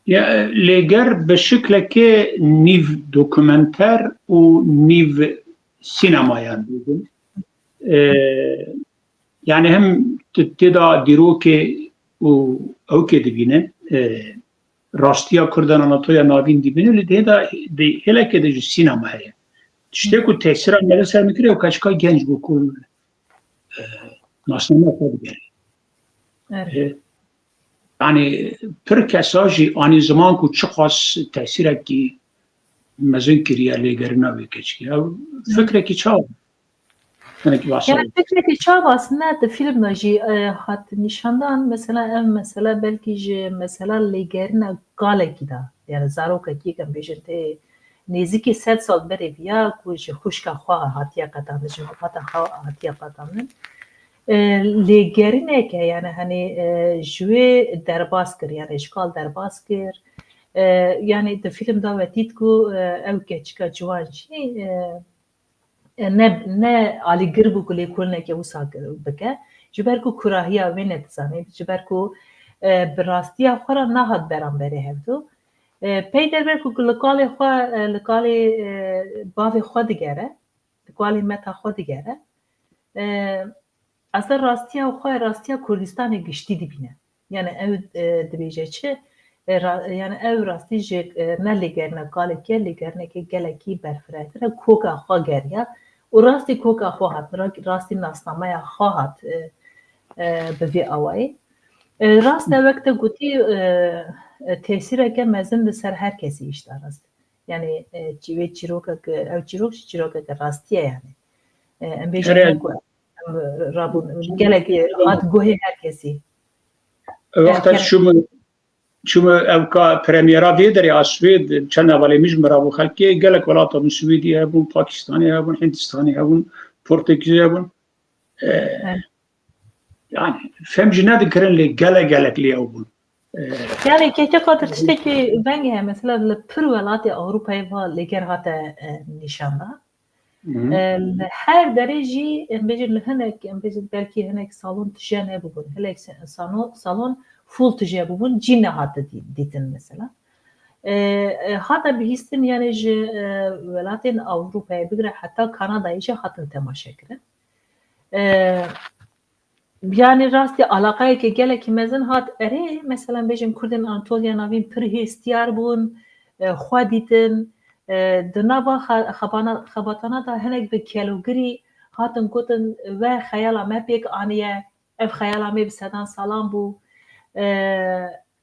Ya, Lêger bi şiklekê nîv dokumenter û nîv sînemayan dibin. E, yani hem t-, tê de dîrokê û ewkê dibîne, e, rastiya Kurdan Anatoliya Navîn dibîne, lê tê de di hêlekê de jî sînema heye. Tiştê ku tesîra me li ser min kiriye, ew keçika genc bû ku, e, nasname xwe digerî. Evet. E, yani pir kesa jî anî ziman ku çiqas tesîrekî mezin kiriye lêgerîna wê keçikê. Ew fikrekî çawa? Hinek bahs. Yani fikrekî çawa aslında di film de jî, e, hat nîşandan, mesela ev mesela belkî ji mesela lêgerîna galekî de, yani zarokekî, em bêjin tê nêzîkî sed sal berê viya ku ji xwişka xwe hatiye qetandin, ji malbata xwe hatiye qetandin. E, lêgerîneke, yani hani, e, ji wê derbas kir, yani ji kal derbas kir. E, yani di film de we dît ku, e, ew keçika ciwan jî, e, e, ne, ne alîgir bû ku lêkolîneke wisa bike. Ji ber ku kurahiya wê nedizanî, ji ber ku, e, bi rastiya xwe re nehat beramberê hevdu. E, pey derber ku li kalê xwe, e, li kalê, e, bavê xwe digere, li kalê meta xwe digere. E, aslında rastiya xwe, rastiya Kurdistanê giştî dibîne. Yani ew, e, dibêje çi? E, ra-, yani ew rastî ji, e, ne lêgerine kalekê, lêgerineke gelekî berfirehtir e, koka xwe geriya û rastî koka xwe hat, ra-, rastî nasnameya xwe hat, e, e, bi vê awayî. E, rast e, wek te gotî, e, e, tesîreke mezin li ser her kesî îşta rast. Yani, e, çi-, wê çîrokeke, ew çîrok jî çîrokeke rastî ye yani. E, em bêjin Erê. ne ku em rabûn, gelek hat guhê her kesî. Wexta Yani, çûm, çûm ev ka premyera vê derê a Swêd, çend hevalê min ji min rabû xelkê, gelek welata min Swêdî hebûn, Pakistanê hebûn, Hindistanê hebûn, Portekîzê hebûn. E, Evet. yani, fem jî nedikirin lê gelek gelek lê ew bûn. E, Yani keke xatir tiştekî vengê heye. Mesela li pir welatê Ewropayê va lêger hate, e, nîşan da. Hı hı. E, li her derê jî, em bêjin li hinek, em bêjin belkî hinek salon tije nebûbûn. Hinek se-, sano-, salon full tije bûbûn, cî nehate dî-, dîtin mesela. E, e, hate bihîstin yani ji, e, welatên Ewropayê bigire heta Kanadayê jî hatin temaşe kirin. E, Yani rastî alaqayeke gelekî mezin hat. Erê, mesela bêjin Kurdên Anatoliya Navîn pir hêstiyar bûn, e, xwe dîtin, e, di nava xa-, xebana-, xebatana de hinek bi kelogirî hatin gotin, we xeyala me pêk aniye, ev xeyala me bi sedan salan bû. E,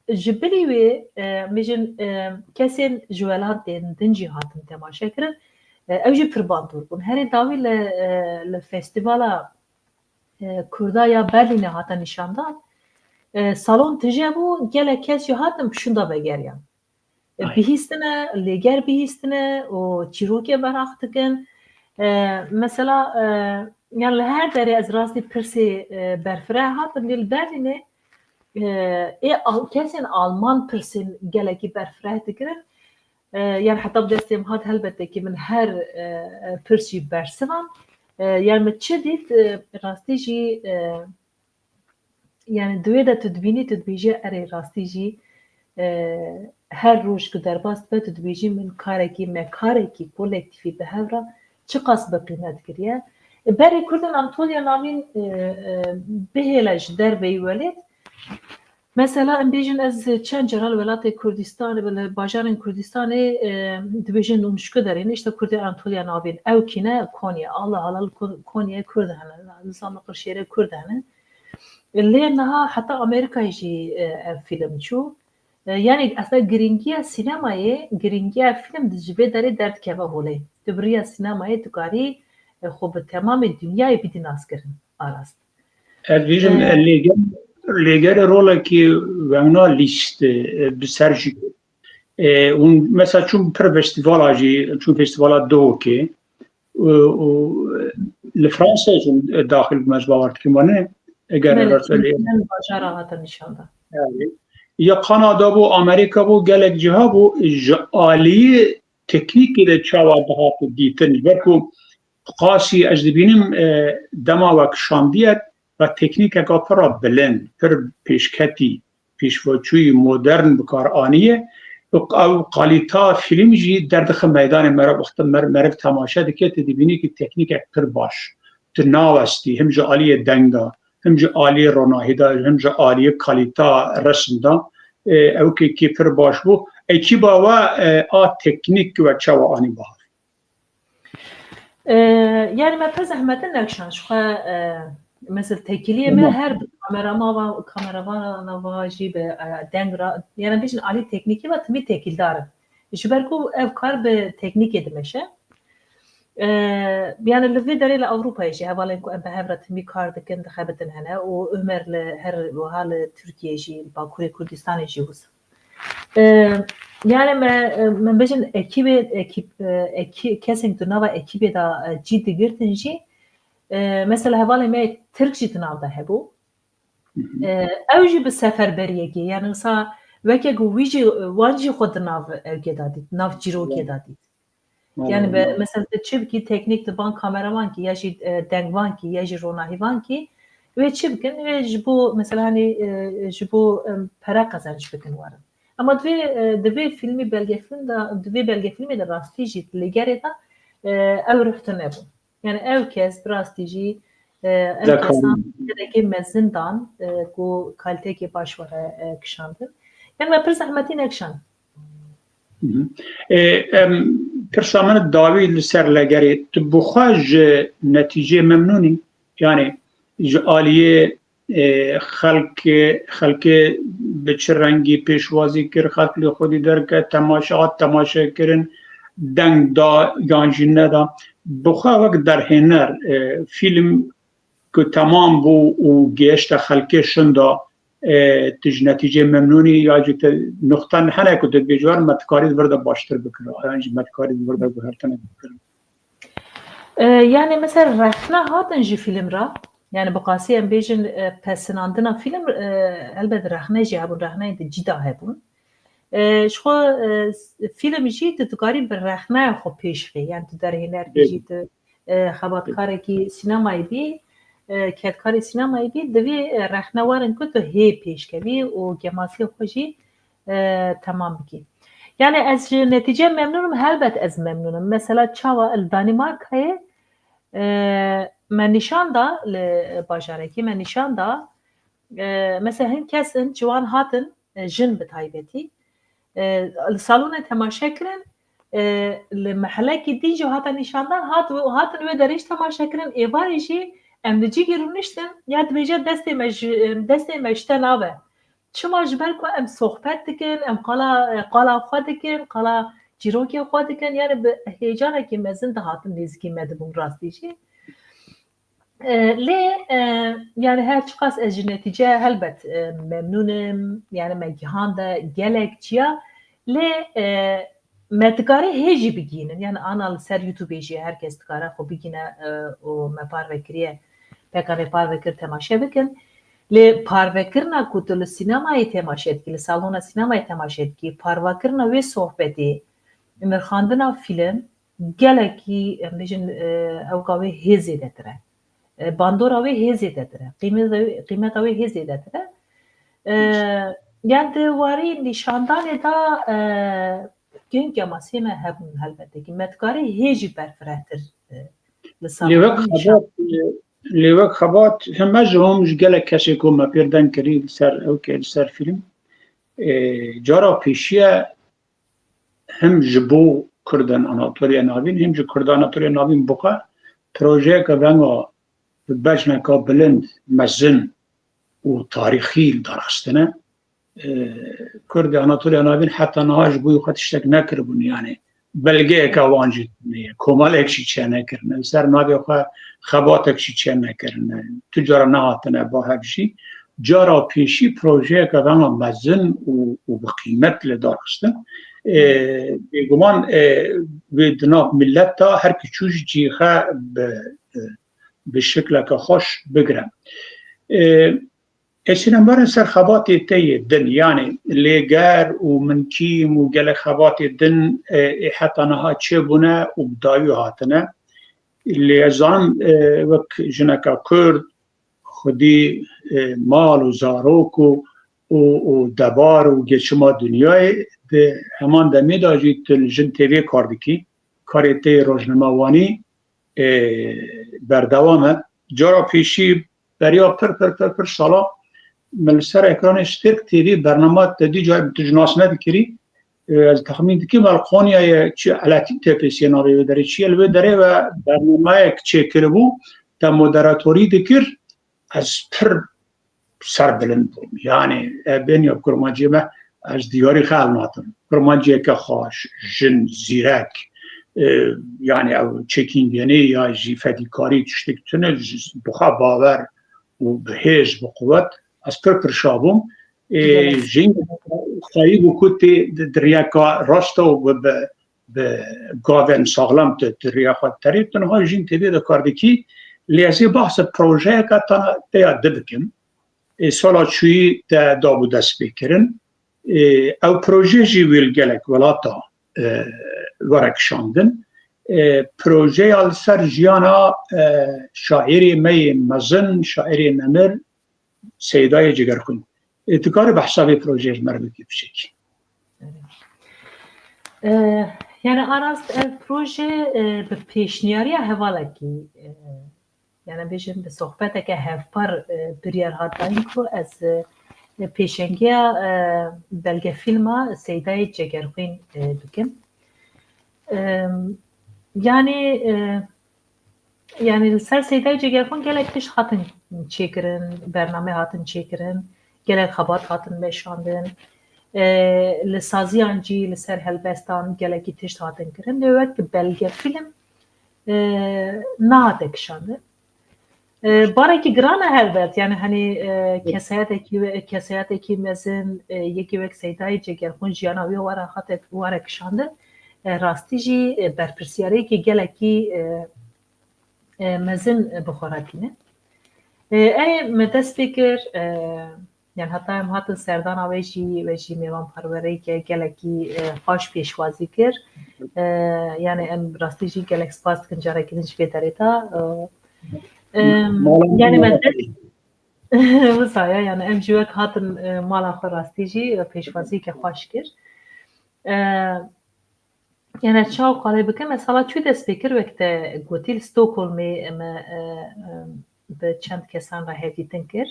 ji bilî wê, e, bêjin, e, kesên ji welatên din jî hatin temaşe kirin. E, ew jî pir bandor bûn. Herê dawî li, e, li festîvala e, Kurda ya Berlînê hate nîşandan. E, salon tije bû, gelek kes jî hatin bi şûnda vegeriyan. E, Ay. Bihîstine, lêger bihîstine û çîrokê meraq dikin. E, mesela, e, yani li her derê ez rastî pirsê, e, berfireh hatim, lê li Berlînê, e, ê al-, kesên Alman pirsên gelekî berfireh dikirin. E, yani heta bi destê min hat, helbette ki min her, e, e, pirs jî bersivan. E, yani min çi dît, e, rastî jî, e, yani di wê de tu dibînî, tu dibêjî, erê rastî jî, e, her roj ku derbas dibe, tu dibêjî min karekî, me karekî kolektîfî bi hev re çiqas bi qîmet kiriye. E, berê Kurdên Anatoliya Navîn, e, e, bihêle ji derveyî welêt, Mesela, em bêjin, ez çend cara li welatê Kurdistanê, li bajarên Kurdistanê, e, dibêjin Ûnşkuderê, ne, işte Kurdê Anatoliya Navîn. Ew kîne? Konye. Allah Allah, li Kon-, Konyeyê Kurd hene. Li Zam û Qirşêrê Kurd hene. Lê niha heta Amerîkayê jî, e, ev fîlm çû. E, yani, aslında girîngiya sînemayê, girîngiya fîlm di ji vê derê derdikeve holê. Tu bi riya sînemayê dikarî, e, xwe bi temamê dinyayê bidî naskirin, arast. Ez bêjim, E, e, lêger, lêgerê rolekî wengna lîst, e, bi ser jî. E, hûn mesela çûn pir festîvala jî, çûn festîvala Dewokê, û, û, e, li Fransayê jî, e, daxil bûme, ez bawer dikim, wane, eger Belê, rastî lê. Çend bajara hate nîşan da. Evet. Ya Kanada bû, Amerîka bû, gelek ciha bû, ji aliyê teknîkê de çawa dihat dîtin. Ji ber ku qasî ez dibînim, e, dema we kişandiye, ve teknîkeka pir a bilind, pir pêşketî, pêşveçûyî, modern bi kar aniye. Û ew kalîta fîlm jî derdixe meydanê, meriv, wexta mer-, meriv temaşe dike, tu dibînî ki teknîkek pir baş. Tu nawestî, him ji aliyê denga, him ji aliyê ronahî de, him ji aliyê kalîta resim de, e, ew kekî pir baş bû. Ekîba we, e, a teknîk we çawa anî bahar? E, yani me pir zehmet e newşan, ji xwe, e, mesela tekiliyê me her kameramana, kameramana va jî bi, e, deng ra, yani bêjin alî teknîkê ve timî tekîldar in. Ji ber ku ev kar bi teknîkê dimeşe. E, yani li vê derê li Ewropayê jî hevalên ku em bi hev re timî kar dikin, dixebitin hene û Omer li her wiha li Tirkiyê jî, li Bakurê Kurdistanê jî wisa. E, yani me, me bêjin ekîbê, ekîb, e, ekî-, kesên di nava ekîbê de, e, cî digirtin jî, e, mesela hevalê me Tirk jî di nav de hebû. Hı hı. E, ew jî bi seferberiyekê, yani wisa weke ku wî jî, wan jî xwe di nav ewkê de dît, nav çîrokê de dît. Yani be, mesela tu çi bikî, teknîk diban, kameraman kî ya jî e, dengvan kî ya jî ronahîvan kî, wê çi bikin? Wê ji bo mesela hani e, ji bo em, pere qezenç bikin werin. Ama divê e, di vê filmî belgefilm de, di vê belgefilmê de rastî jî lêgerê de e, ew ruh tune bû. Yani ew kes bi rastî jî e, ew kesan gelekê mezin dan e, ku kalîtekê baş were e, kişandin. Yani me pir zehmetî nekişand. Ê, em, pirsa min dawî li ser legerê, tu bi xwe ji netîcê memnûn î? Yani ji aliyê e, xelkê, xelkê bi çi rengî pêşwazî kir, xelk li xwedî derket, temaşe hat temaşe kirin, deng da yan jî neda. Bi xwe wek derhêner, e, fîlm ku temam bû û gihişte xelkê şinda, e, tu ji netîcê memnûn î ya jî te nuxten hene ku tu dibêjî, me dikarî di vir de baştir bikira, yan jî me dikarî di vir de guhertinek bikira. E, yani mesela rexne hatin ji fîlm re. Yani bi qasî em bêjin e, pesinandina fîlm, e, helbet rexne jî hebûn, rexneyên di cî de hebûn. E, ji xwe e, fîlm jî tu dikarî bi rexneya xwe pêş bê. Yani tu derhênerkî jî, tu e, xebatkarekî sînemayê bî, e, kedkarê sînemayê bî, divê e, rexne werin ku tu hê pêş kevî û gemasiya xwe jî e, temam bikî. Yani ez ji netîce memnûn im, helbet ez memnûn im. Mesela çawa li Danîmarkayê e, me nîşan da, li bajarekî me nîşan da, e, mesela hin kes in ciwan hatin e, jin bi taybetî e, li salonê temaşe kirin, e, li mehelekî din jî hate nîşandan, hat, hatin wê derê jî temaşe kirin, êvarê jî em li cîkî rûniştin, ya dibêje destê me ji, destê me ji te nabe. Çima? Ji ber ku em sohbet dikin, em qala, qala xwe dikin, qala çîrokê xwe dikin, yani bi heyecanekî mezin dihatin nêzikî me dibûn rastî jî. E, lê e, yani her çiqas ez ji netîce helbet e, memnûn im, yani me gihande gelek çiya, lê e, me dikare hê jî bigihînin, yani ana li ser YouTubeê jî her kes dikare xwe bigihîne e, û me parve kiriye, pekanê parve kir temaşe bikin. Lê parvekirina ku tu li sînemayê temaşe dikî, li salona sînemayê temaşe dikî, parvekirina wê sohbetê, nirxandina fîlm, gelekî, em bêjin, e, ewka wê hê zêdetir e. E, bandora wê hê zêdetir e. Qîmeta wê, qîmeta wê hê zêdetir e. E, yani di warî nîşandanê de e, kêmkemasiyê me hebûn helbetê. Me dikarî hê jî berfirehtir e, li salona nîşan. Lê wek xebat, e, lê wek xebat him ez û him ji gelek kesê ku me pêr deng kirî li ser ewkê, li ser fîlm, e, cara pêşiye him ji bo Kurdên Anatoliya Navîn, him ji Kurda Anatoliya Navîn bi xwe projeyeke venga bi bejneka bilind, mezin û tarîxî li dar xistine. E, Kurdê Anatoliya Navîn heta niha ji bo xwe tiştek nekiribûn, yani belgeyeke wan jî tune ye, komelek jî çênekirine, li ser navê xwe xebatek jî çênekirine, tu cara nehatine ba hev jî. Cara pêşî projeyeke vena mezin û, û bi qîmet li dar xistin. E, bêguman e, wê di nav milet de her ki çû ji cî xwe bi, bi şikleke xweş bigire. E, ez sînembarê ser xebatê te yê din, yani lêger û min kîm û gelek xebatê din e, ê heta niha çêbûne û bi dawî hatine. Lê ez zanim e, wek jineka Kurd, xwedî e, mal û zarok û, û, û debar û geçima dinyayê di heman demê de jî tu li Jin T V kar dikî. Karê te yê rojnamewanî e, berdewam e. Cara pêşî beriya pir, pir, pir, pir sala min li ser ekranê Stêrk T V bernama te dî carê tu ji nas nedikirî. E, ez texmîn dikim, el Qonyayê çi Elatîn Tepesiyê navê wê derê çi ye. Li wê derê ve bernameyek çêkiribû, te moderatorî dikir. Ez pir serbilind bûm. Yani e, bêhniya kurmanciyê me, ez diyarî xwe hilnadim. Kurmanciyeke xweş, jin, zîrek, e, yani ew çekîngenê ya jî fedîkarî tiştek tune, ji, bi xwe bawer û bi hêz, bi quwet, ez pir pir şa bûm. E, jin xweyî bû ku tê di, di riyeka rast û bi, bi, bi gavên saxlem tu, tu riya xwe terî, tu niha Jin T V de kar dikî. Lê ez ê behsa projeyeke tana te ya di bikim. Ê, sala çûyî te dabû destpêkirin. Ê, ew proje jî wê li gelek welata, e, were kişandin. e, projeya li ser jiyana, e, şairê me yê mezin, şairê nemir, Seydayê Cegerxwîn. E, tu karî behsa vê projeyê ji me re bikî piçekî? E, yani Aras, ev proje, e, bi pêşniyariya hevalekî, e, yani bêjin bi sohbeteke hevpar, e, biryar hat dayîn ku ez, e, pêşengiya, e, belgefîlma Seydayê Cegerxwîn, e, bikim. E, yani, e, yani li ser Seydayê Cegerxwîn gelek tişt hatin çêkirin, bername hatin çêkirin, gelek xebat hatin meşandin. E, li saziyan jî, li ser helbestan gelekî tişt hatin kirin. Lê wek belgefîlm, e, nehate kişandin. E, barekî giran e helbet, yani hani, e, kesayetekî we-, kesayetekî mezin, e, yekî wek Seydayê Cegerxwîn jiyana wî were hate, were kişandin. E, rastî jî, e, berpirsiyariyekî gelekî, e, e, mezin, e, bi xwe re tîne. E, erê me dest pê kir, e, yani heta em hatin serdana we jî, we jî mêvanperweriyeke gelekî, e, xweş pêşwazî kir. E, yani em rastî jî gelek spas dikin carekî din ji vê derê de. E, e, yani me dest wisa ya, yani em jî wek hatin, e, mala xwe rastî jî, e, pêşwaziyeke xweş kir. E, Yani çawa qalê bikim, ez sala çû dest pê kir, wek te gotî, li Stockholmê me, e, e, bi çend kesan re hevdîtin kir.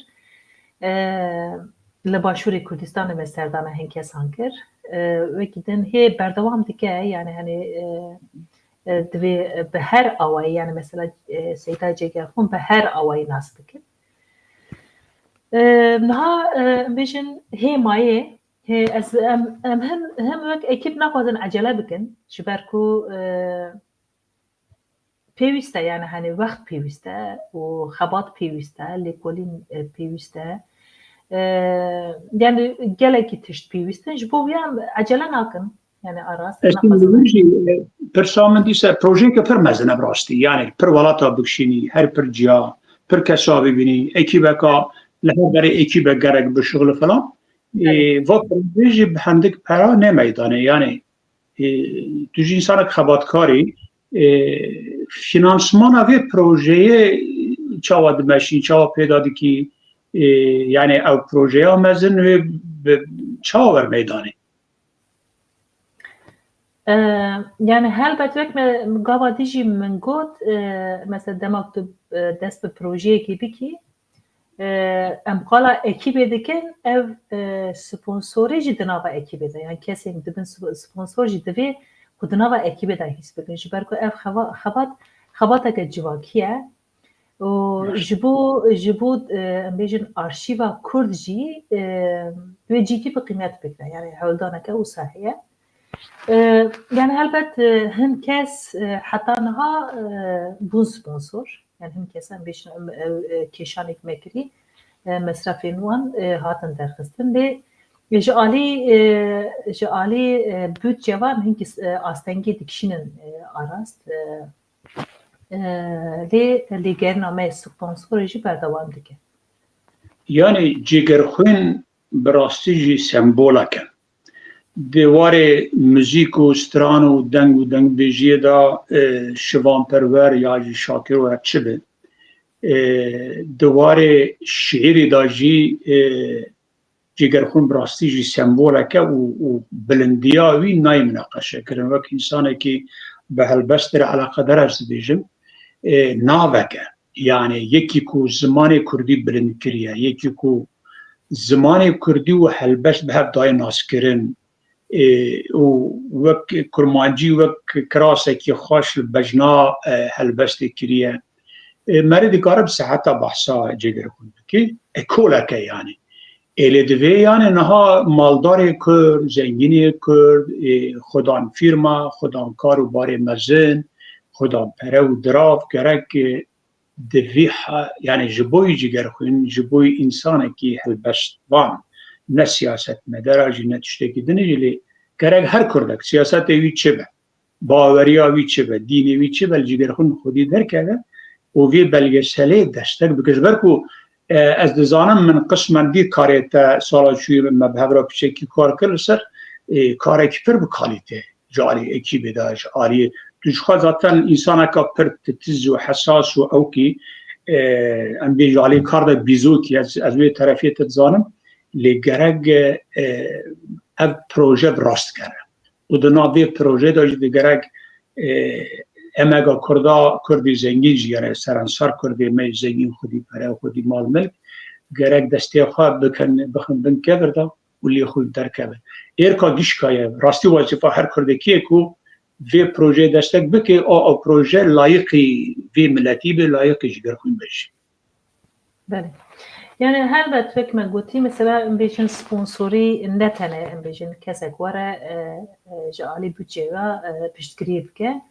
E, li Başûrê Kurdistanê me serdana hin kesan kir. E, wekî din hê berdewam dike, yani hani, e, e, divê bi her awayî, yani mesela, e, Seyda Cegerxwîn bi her awayî nas bikin. E, niha, e, bêjin hê mayê, Hê, ez, em, em him, him wek ekîp naxwazin ecele bikin, ji ber ku, e, pêwîst e, yani, hani, wext pêwîst e û xebat pêwîst e, lêkolîn, e, pêwîst e. E, yani, gelekî tişt pêwîst in, ji bo wî em ecele nakin. Yani, Aras, Ez naxwazin jî, e, pirsa min dîse projeyeke pir mezin e bi rastî. Yani, pir welata bikişînî, her pir ciya, pir kesa bibînî, ekîbeka, li her berê ekîbek gerek bişuxile falan. E, va projeyê jî bi hendik pera ne meydanê. Yani, e, tu jî insanek xebatkarî, e, finansmana vê projeyê çawa dimeşî, çawa pêda dikî, e, yani ew projeya mezin wê bi çawa wer meydanê? E, yani helbet wek me gava dî jî min got, e, mesela dema tu, e, dest bi projeyekî bikî, e, em qala ekîbê dikin, ev, e, sponsorê jî di nava ekîbê de, yani kesên dibin sp-, sponsor jî divê ku di nava ekîbê de hîs bikin. Ji ber ku ev xeva-, xebat, xebateke civakî ye û ji bo, ji bo, e, em bêjin arşîva Kurd jî, e, wê cîtî bi qîmet bigre. Yani hewldaneke wisa heye. E, yani helbet, e, hin kes, e, heta niha, e, bûn sponsor. Yani hin kes em bêjin, em, e, e, kêşanêk me kirî, e, mesrefên wan, e, hatin derxistin. Lê ji alî, e, ji alî, e, budce ve em hinkî, e, astengî dikişînin, e, Aras. E, e, lê lêgerîna me sponsor jî berdewam dike. Yani Cêgerxwîn bi rastî jî sembolek e. Di warê muzîk û stran û deng û dengbêjiyê de, e, Şivan Perwer ya jî Şakir were çi be, e, di warê şiîrê de jî, e, Cêgerxwîn bi rastî jî sembolek e û, û bilindiya wî nayê mineqeşekirin. Wek însanekî bi helbestê re eleqedar ez dibêjim, e, navek e. Yani yekî ku zimanê kurdî bilind kiriye, yekî ku zimanê kurdî û helbest bi hev dayê naskirin, e, û wek kurmancî, wek kirasekî xweş li bejna, e, helbestê kiriye. E, merî dikare bi seheta behsa Cêgerxwîn bike. Ekoleke yani. Ê lê divê yani niha maldarê Kurd, zengînê Kurd, e, xudan fîrma, xudan kar û barê mezin, xudan pere û dirav gerek, e, di vî ha-, yani ji bo yî Cêgerxwîn, ji bo yî însanekî helbestvan, ne siyasetmedara jî, ne tiştekî din jî, lê gerek her kurdek, siyasetê wî çi be, baweriya wî çi be, dînê wî çi be, li Cêgerxwîn xwedî derkeve û vê belgeselê destek bike. Ji ber ku, e, ez dizanim min qismen dî karê te sala çûyê me bi hev re piçekî kar kir li ser, e, karekî pir bi kalîte. Ji alî ekîbê de, ji alî Tu ji xwe zaten însaneka pir titiz û hesas û ewkî, e, em bêjin alî kar de bîzokî, ez, ez wê terefê te dizanim, lê gerek, e, ev proje bi rast kere. Û di nav vê projeyê de jî di gerek, e, emega Kurda, Kurdî zengîn jî, yani serensar Kurdê me zengîn, xwedî pere, xwedî mal milk, gerek destê xwe bikin, bixin bin kevir de û lê xwe derkevin. Êrka gişka ye, rastî wezîfa her Kurdekî ye ku vê projeyê destek bike, a, a proje layiqî vê miletî be, layiqî Cîgerxwîn be jî. Belê. Yani helbet wek me gotî, mesela em bêjin sponsorî ne tenê em bêjin kesek were, e, e, ji alî budçeya, e, piştgiriyê bike.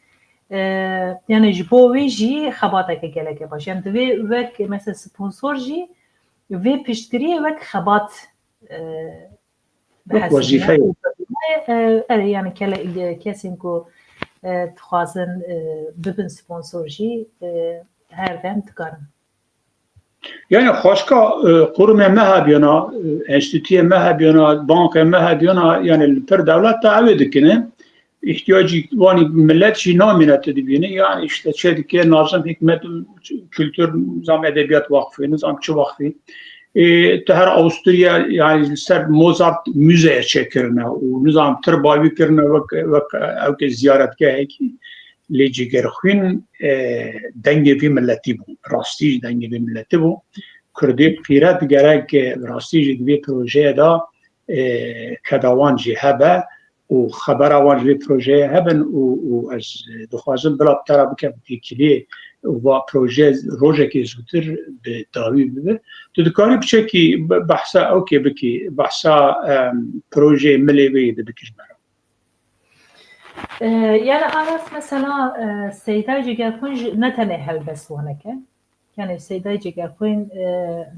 E, yani ji bo wê jî xebateke geleke baş. Yani divê wek mesela sponsor jî vê piştgiriyê wek xebat, e, Wek bihesibîne. Wezîfeyê. E, e, yani kele, kesên ku, e, dixwazin, e, bibin sponsor jî, e, her dem dikarin. Yani xweşka, e, qurumê me hebiyana, e, enstîtuyê me hebiyana, bankê me hebiyana, yani li pir dewlet de ew ê dikine. Îhtiyacî wanî millet jî namîne tu dibînî. Yani işte çê dike Nazim Hikmet Kültür Nizam Edebiyat Vakfı, nizam çi vakfî. E, tu her Avusturya yani li ser Mozart müzeye çêkirine û nizam tir bavî kirine wek, wek ewkê ziyaretgehekî. Lê Cîgerxwîn, e, dengê vî miletî bû. Rastî jî dengê vî miletî bû. Kurdê qîret gerek, e, rastî jî di vê projeyê de, e, keda wan jî hebe û xebera wan ji vê projeyê hebin û, û ez dixwazim bila bi te re bikem têkiliyê û va proje rojekê zûtir bi dawî bibe. Tu dikarî piçekî be-, behsa ewkê bikî, behsa, em, projeyê milê vê yê de bikî ji me re. E, yani Aras mesela, e, Seyda Cîgerxwîn ji, ne tenê helbestwanek e. Yani Seyda Cîgerxwîn, e,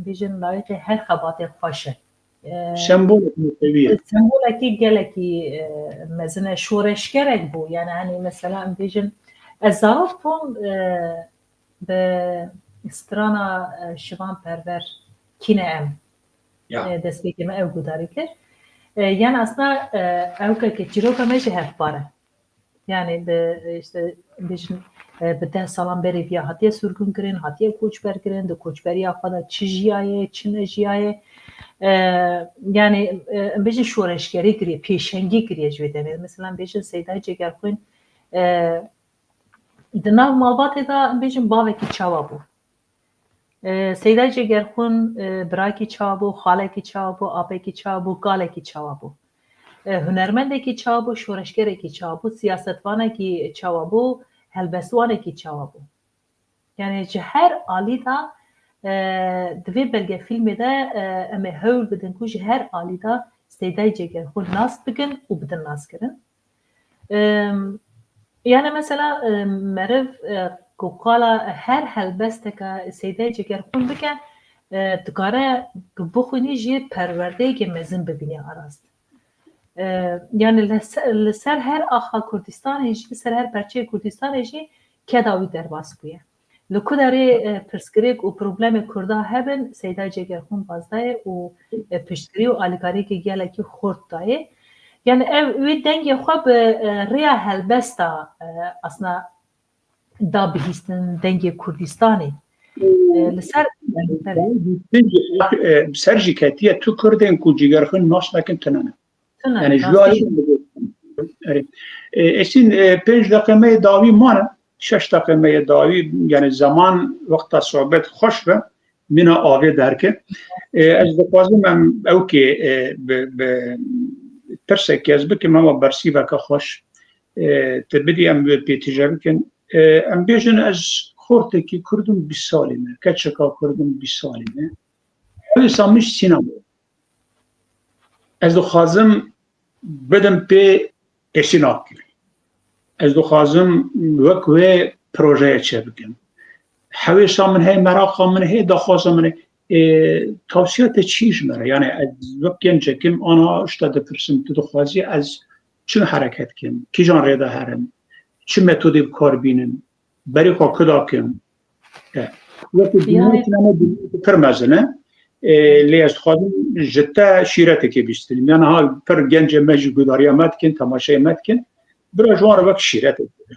bêjin layiqê her xebatê xweş e. E, Sembolek netewî ye. Sembolekî gelekî, e, mezin e, şoreşgerek bû. Yani hani mesela em bêjin, ez zarok bûm, e, bi strana, e, Şivan Perwer Kîne Em. Ya. E, destpêkê me ew gudarî kir. E, yani aslında, e, ewkeke çîroka me jî hevpar e. Yani bi, işte, bêjin, e, bi deh salan berê viya hatiye sürgün kirin, hatiye koçber kirin, di koçberiya xwe de çi jiyaye, çi nejiyaye. E, yani, e, em bêjin şoreşgerî kiriye, pêşengî kiriye ji wê demê. Mesela em bêjin Seyda Cêgerxwîn, e, di nav malbatê de em bêjin bavekî çawa bû? E, Seyda Cêgerxwîn, e, birakî çawa bû, xalekî çawa bû, apekî çawa bû, kalekî çawa bû? E, hunermendekî çawa bû, şoreşgerekî çawa bû, siyasetvanekî çawa bû, helbestwanekî çawa bû? Yani ji her alî de, e, di vê belgefîlmê de, e, em ê hewl bidin ku ji her alî de Seydayê Cêgerxwîn nas bikin û bidin naskirin. Em, yani mesela, em, meriv, e, ku qala her helbesteke Seydayê Cêgerxwîn bike, e, dikare ku bixwînî jî perwerdeyeke mezin bibînî arast. E, yani li se-, li ser her axa Kurdistanê jî, li ser her perçeyê Kurdistanê jî keda wî derbas bûye. Li ku derê, e, pirsgirêk û problemê Kurda hebin, Seyda Cêgerxwîn bazdayê û, e, piştgirî û alîkariyekê gelekî xurt dayê. Yani ev wî dengê xwe bi, e, rêya helbesta, e, asna da bihîstin dengê Kurdistanê. E, li ser, E, ser jî ketiye tu Kurdên ku Cêgerxwîn nas nekin tune ne. Tune, yani ji rastî. Erê. E, Esîn, e, pênc deqê me yê dawî mane, şeş deqê me yê dawî, yani zeman wexta sohbet xweş be, mîna avê derke. E, ez dixwazim em ewkê, e, bi, bi pirsekê ez bikim, hema bersîveke xweş, e, te bidî em wê pê tije bikin. E, em bêjin ez xortekî Kurd im bîst salî me, keçeka Kurd im bîst salî me. Hewsa min ji sînema. Ez dixwazim bidim pê Esîn Akgül. Ez dixwazim wek wê projeye çêbikim. Hewêsa min heye, meraqa min heye, daxwaza min heye. E, tavsiya te çi ji me re? Yani ez wek gencek im, ana ji te dipirsim, tu dixwazî ez çi hereket kim, kîjan rê de herim, çi metodê bi kar bînim, berê xwe kuda kim. E, wekî Yani dînê tune dînê pir mezin e. E, lê ez dixwazim ji te şîretekê bîstinim. Yani ha pir gencê me jî gudariya me dikin, temaşeyê me dikin. Bira ji wan re wek şîretek bide.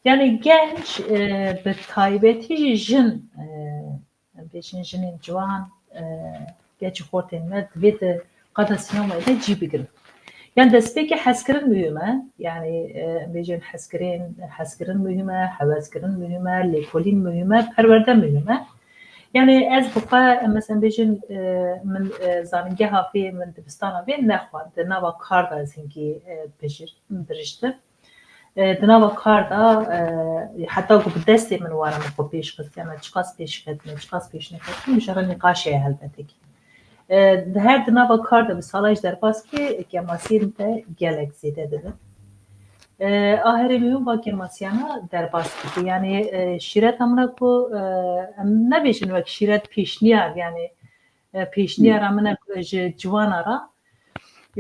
Yani genç, e, bi taybetî jî jin, e, em bêjin jinên ciwan, e, genç û xortên me divê di qada sînemayê de cî bigirin. Yani destpêkê hezkirin muhîm e. Yani, e, em bêjin hezkirin, hezkirin muhîm e, heweskirin muhîm e, lêkolîn muhîm e, perwerde muhîm e. Yani ez bi xwe, mesela em bêjin, e, min, e, zanîngeha vê, min dibistana vê nexwend, di nava kar de ez hingî, e, bijir-, biriştim. E, di nava kar de, e, heta ku bi destê min were min xwe pêş xist, yani çiqas pêş ketime, çiqas pêş neketime, ji re nîqaşê ye helbetekî. E, di her di nava kar de bi sala jî derbas bike, kemasiyên te gelek zêde dibin. E, a herî muhîm va kemasiyana derbas bike. Yani, e, şîreta min e ku, e, em nebêjin wek şîret pêşniyar, yani, e, pêşniyara min e ku ji ciwana re,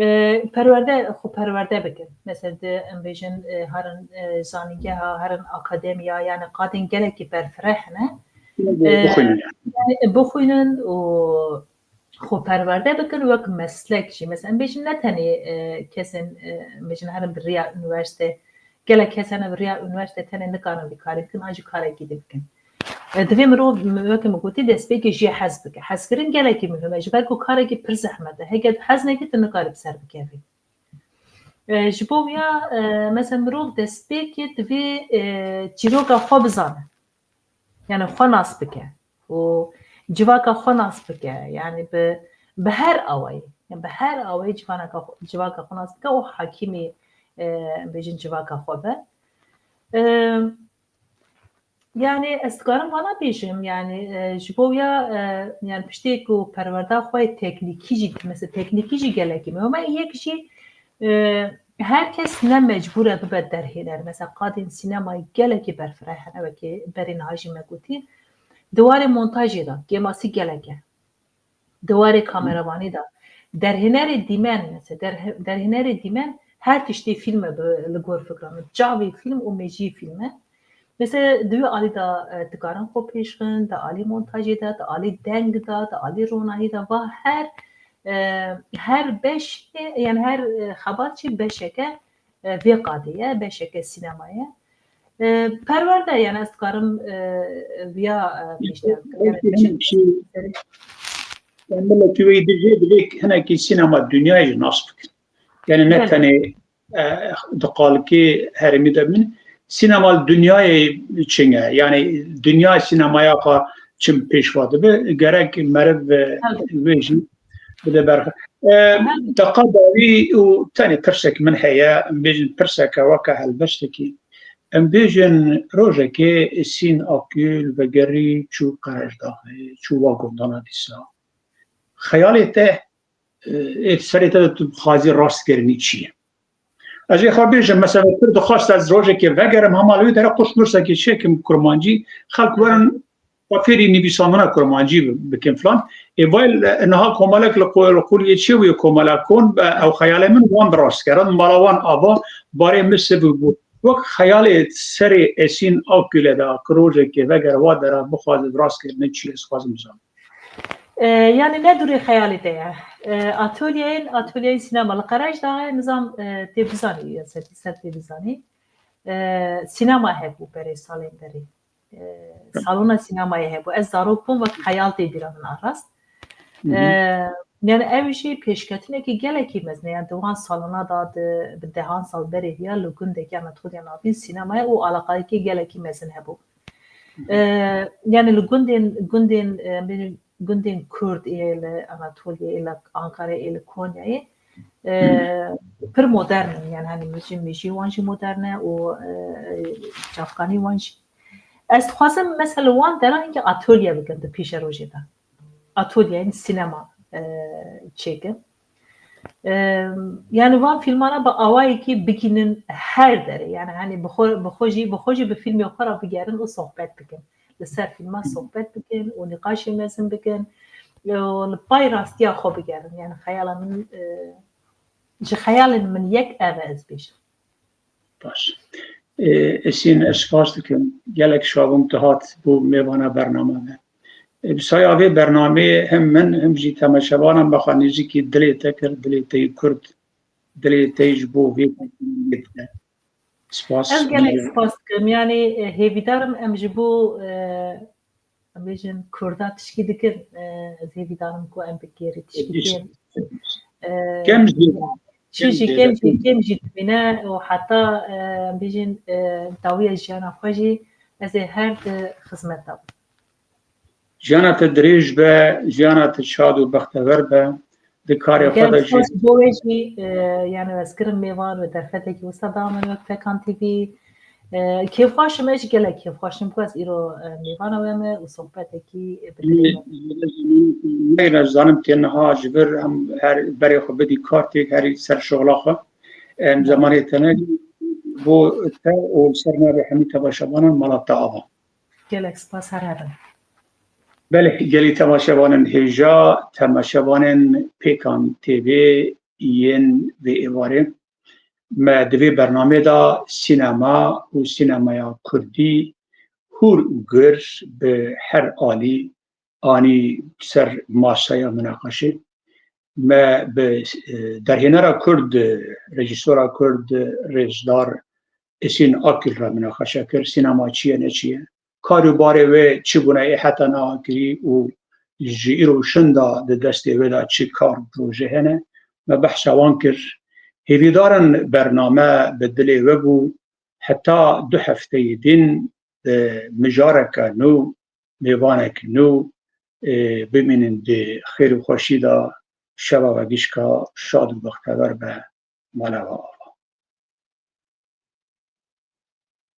e, perwerde, xwe perwerde bikin. Mesela di, em bêjin, e, herin, e, zanîngeha, herin akademiya, yani qadên gelekî berfireh hene. E, Bixwînin. Yani, bixwînin û xwe perwerde bikin wek meslek jî. Mesela em bêjin ne tenê, e, kesên, e, em bêjin herin bi riya unîversîte, gelek kes hene bi riya unîversîte tenê nikarin vî karî bikin, an jî karekî dî bikin. E, divê mirov, weke min gotî, destpêkê jê hez bike. Hezkirin gelekî muhîm e, ji ber ku karekî pir zehmet e. Heke tu hez nekî, tu nikarî bi ser bikevî. E, ji bo wiya, e, mesela mirov destpêkê divê, e, çîroka xwe bizane. Yani xwe nas bike û civaka xwe nas bike. Yani bi, bi her awayî, yani bi her awayî civanaka xwe, civaka xwe nas bike û hakîmî, e, bêjin civaka xwe be. E, Yani ez dikarim vana bêjim, yani, e, ji bo ya, e, yani piştî ku perwerda xwe yê teknîkî jî, mesela teknîkî jî gelekî muhîm e. Yek jî, e, her kes ne mecbûr e bibe derhêner. Mesela qadên sînemayê gelekî berfireh hene, wekî berê niha jî me gotî. Di warê montajê de kêmasî gelek e. Di warê kameramanî de. Derhênerê dîmen, mesela derhe-, derhênerê dîmen her tiştê fîlm e bi, li gor fikra min. Çavê fîlm û mejiyê fîlm e. Mesela di wî alî de, e, dikarin xwe pêşxin, di alî montajê de, di alî deng de, di alî ronahî de, va her, e, her beşê, yani her, e, xebat jî beşeke, e, vê qadê ye, beşeke sînema ye. E, perwerde, yani ez dikarim, e, viya, e, pêşniyar bikim. Yani Belkî pêşin- hinek jî, yani miletî wê dibê, divê hinekî sînema dinyayê jî nas bikin. Yani ne Belê. tenê, e, di qalikê herêmî de bin, sînema li dinyayê çing e. Yani dinya sînemaya xwe çim pêş ve dibe. Gerek meriv, e, Elbet. wê jî bide berxe. E, Aha. Deqa dawî û tenê pirsek min heye, em bêjin pirseke weke helbestekî. Em bêjin rojekê Sîn Akgül vegerî çû Qerejdaxê, çû Wagondana dîsa. Xeyalê te, e, ê serê te de tu dixwazî rastkirinî çi ye? Ez ê xwe bêjim, mesela, pir dixwest ez rojekê vegerim, hema li wê dere qurtnûsekê çêkim kurmancî, xelk werin xwe fêrî nivîsandina kurmancî bi-, bikin filan. Ê vay, niha komelek li qo-, li qûliyê çê bûye, komelek kon, e, ew xeyalê min wan bi rast kir. Mala wan ava, barê min sivik bû. Wek xeyalê serê Esîn Akgül'e de, ku rojekê veger wa dera bixwaze bi rast kirinê çi ye, ez xwazim bizanim. E, yani ne dûrê xeyalê te ye. E, atolyeyên, atolyeyên sînema li Qerejdaxê nizam, e, tê bizanî, ya ser, ser tê bizanî. E, sînema hebû berê salên berê. E, salona sînemayê hebû. Ez zarok bûm, wek xeyal tê bîra min a rast. Hı hı. E, yani ew jî pêşketinekî gelekî mezin e. Yani di wan salona de, di, bi dehan sal berê viya li gundekî Anatoliya Navîn sînema ye û alaqayekî gelekî mezin hebû. E, yani li gundên, gundên, e, bêjin gundên Kurd ê li Anatoliyê, ê li Ankarayê, ê li Konyayê, e, pir modern in. Yani hani mijî, mijî wan jî modern e û, e, çavkanî wan jî. Ez dixwazim mesela wan deran ki atölye bikin di pîşerojê de. Atölyeyên sînema, e, çêkin. Em, yani van fîlmana bi awayekî bigînin her derê. Yani hani bi xwe, bi xwe jî, bi xwe jî bi fîlmê xwe re bigerin û sohbet bikin. Li ser fîlma sohbet bikin û nîqaşê mezin bikin. Û li pay rastiya xwe bigerin. Yani xeyala min, e, ji xeyalên min yek ev e, ez bêjim. Baş. Ê, Esîn, ez spas dikim. Gelek şavim tu hat bû mêvana bername me. Ê, bi saya vê bernameyê hem min, hem jî temaşevanan me xwe nêzîkî dilê te kir, dilê te yê Kurd, dilê te yê ji bo vê te. Spas. Ez gelek spas dikim. Yani e, hêvîdar im em ji bo e, em bêjin Kurda tişkî dikin. E, ez hêvîdar im ku em bi kêrî tişkî dikin. E, Kem jî çi jî kem jî kem jî dibîne û heta e, em bêjin e, dawiya jiyana xwe jî ez ê her di xizmeta bim. Jiyana te dirêj be, jiyana te şad û bextewer be. Di karê xwe de jî. Bo wê jî e, yani ez kirim mêvan û derfetekî wisa da min wek Pekan T V. E, kêfxweş im, ez jî gelek kêfxweş im ku ez îro e, mêvana we me û sohbetekî e, bi dilê me. Neyra zanim tê niha ji vir em her berê xwe bidî kartê, herî ser şoxla xwe. Em zemanê te ne bo te û ser navê hemî temaşevanan mala te ava. Gelek spas, her hebin. Belê, gelî temaşevanên hêja, temaşevanên Pêkan T V yên vê êvarê. Me di vê bernamê de sînema û sînemaya kurdî hûr û gir bi her alî anî ser masaya minaqeşê. Me bi e, derhênera kurd, rejîsora kurd, rêzdar Esîn Akgül re minaqeşe kir. Sînema çi ye, ne çi ye? Kar û barê wê çi bûne ê heta niha kirî û ji îro şinda di destê wê de çi kar proje hene? Me behsa wan kir. Hêvîdar in bername bi dilê we bû. Heta du hefteyê din e, mijareke nû, mêvanek nû e, bimînin di xêr û xweşî de. Şeva we gişka şad û bextewer be. Mala we ava.